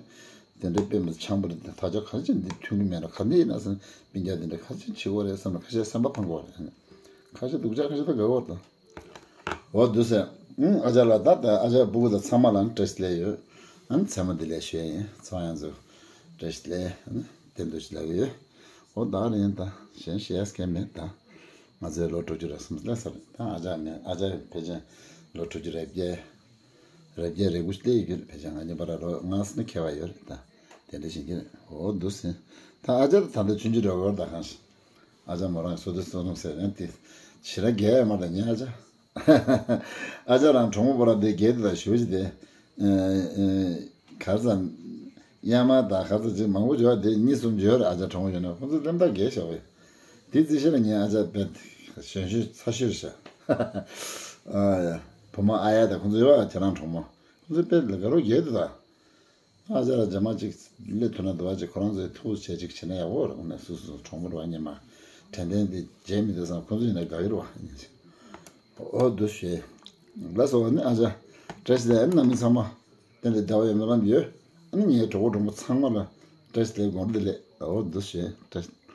དེ་འདྲའི་དཔེ་མི་འཆམ་པོ་རེད་ད་ཆ་ག་རེ་བྱས་འདི་མཐུན་གི་མེད་ར་ག་འདི་ཡིན་ན་བསམ་སྤུན་ཀྱག་དེ་འདྲ་ཁ་ཤས་བྱེད་དགོས་རེད་བསམ་ན་ཁ་ཤས་སེམས་པ་ཕངས་དགོས་རེད། ཁ་ཤས་སྡུག་ཅག་ཁ་ཤས་ད་དགའ་བོ་དང་། འོ་འདུག་སེ། ཨུང་ཨ་ཅག་ལ་ད་ད་ཨ་ཅག་སྤུ་གུ་དང་ཚང་མ་ལ་བཀྲ་ཤིས་བདེ་ལེགས་ཡོད། ཨ་ནི་མཚན་མོ་བདེ་ལེགས་ཞུ་ཡ་ཡིན་ཚང་མ་ཡང་ཚོ་བཀྲ་ཤིས་བདེ་ལེགས་ཨ་ནི་བདེ་འདུག་ཞུ་ལབ་ཀྱི་ཡོད། འོ་ད་རེད་ཡིན་ད་གཞན་བཤད་ཡ་སྐད་མེད་ད། ང་ཚོའི་ལོ་དྲུག་ཅུ་རེ་གསུམ་སླེབས་ས་རེད་ད་ཨ་ཅག་ནས་ཨ་ཅག་ཕལ་ཆེར་ལོ་དྲུག་ཅུ་རེ་བརྒྱད། རེ་བརྒྱད་རེ་དགུ་སླེབས་ཡོད་རྒྱུ་རེད་ཕལ་ཆེར་ང་གཉིས་བར་ལོ་ལྔ་ཙམ་ཁེལ་བ་ཡོད་རེད་ད། དེ་འདྲ་བྱེད་ཀྱི་རེད་འོ་འདུག་སེ། ད་ཨ་ཅག་ད་ད་ལྟ་ཆུང་ཆུང་འདྲ་བོ་ཡོད་རེད་ད་གང་ཞིག་ཨ་ཅག་མོ་རང་སོ་དེ་སོ་ནུ་ཟེར་ཡང་དེ་ཕྱི་ར་རྒྱལ་ཡ་མ་རེད་ཉན་ཨ་ཅག་ཨ་ཅག་རང་གྲོགས་མོ་པོ་ར་དེ་རྒྱལ་དེ་དང་ཞུ་ཅི་དེ། གར་ཙམ་གཡའ་མ་དང་གར་ཙམ་ཅིག་མང་པོ་འབྱོར་དེ་གཉིས་གསུམ་འབྱོར་ཨ་ཅག་གྲོགས་མོ་ཡོད་ན་ཁོང་ཚོ་ལྟེམ་ཐག་རྒྱལ་ཤག་བས། དེ་རྩི་ཤེས་ལ་ཉན་ཨ་ཅག་དཔེ་གཞོན་ཤོས་ཚ་ཤོས་ཤག་ཨ་ཡ་བུ་མོ་ཨ་ཡ་དང་ཁོང་ཚོ་ཡོད་ཨ་ཁྱེད་རང་གྲོགས་མོ་ཁོང་ཚོ་དཔེ་ལ་དགའ་རོགས་རྒྱལ་དེ་དང་། ཨ་ཅག་ལ་རྗེས་མ་ཅིག་སླེབས་ཐུབ་ན་འདུག་བ་ཅིག་ཁོ་རང་ཚོའི་ཐུགས་བྱས་ཅིག་བྱེད་ན་ཡག་པོ་རེད་དངོས་གནས་སུ་སུ་གྲོགས་མོ་རེད་བ་སྙེ་མ་དྲན་རྟེན་འདི་བརྗེད་མི་འདུག་བསམ་ཁོ་ཚོ་ཡིན་ན་དགའ་གི་རེད་བ་སྙེ་ཅིག་ཨོ་འདུག་ཞེས་ལ་སོགས་ནི་ཨ་ཅག་བཀྲ་ཤིས་བདེ་ལེགས་རྣམ་པ་ཚང་མ་ དེ་འདྲའི་བདེ་བ་ཡོད་སྨོན་ལམ་ཡོད། ཨ་ནི་ངའི་གྲོགས་པོ་གྲོགས་མོ་ཚང་མ་ལ་བཀྲ་ཤིས་བདེ་ལེགས་དགོངས་འགྲོ་བདེ་ལེགས། འོ་འདུག་བྱས་བཀྲ་ཤིས།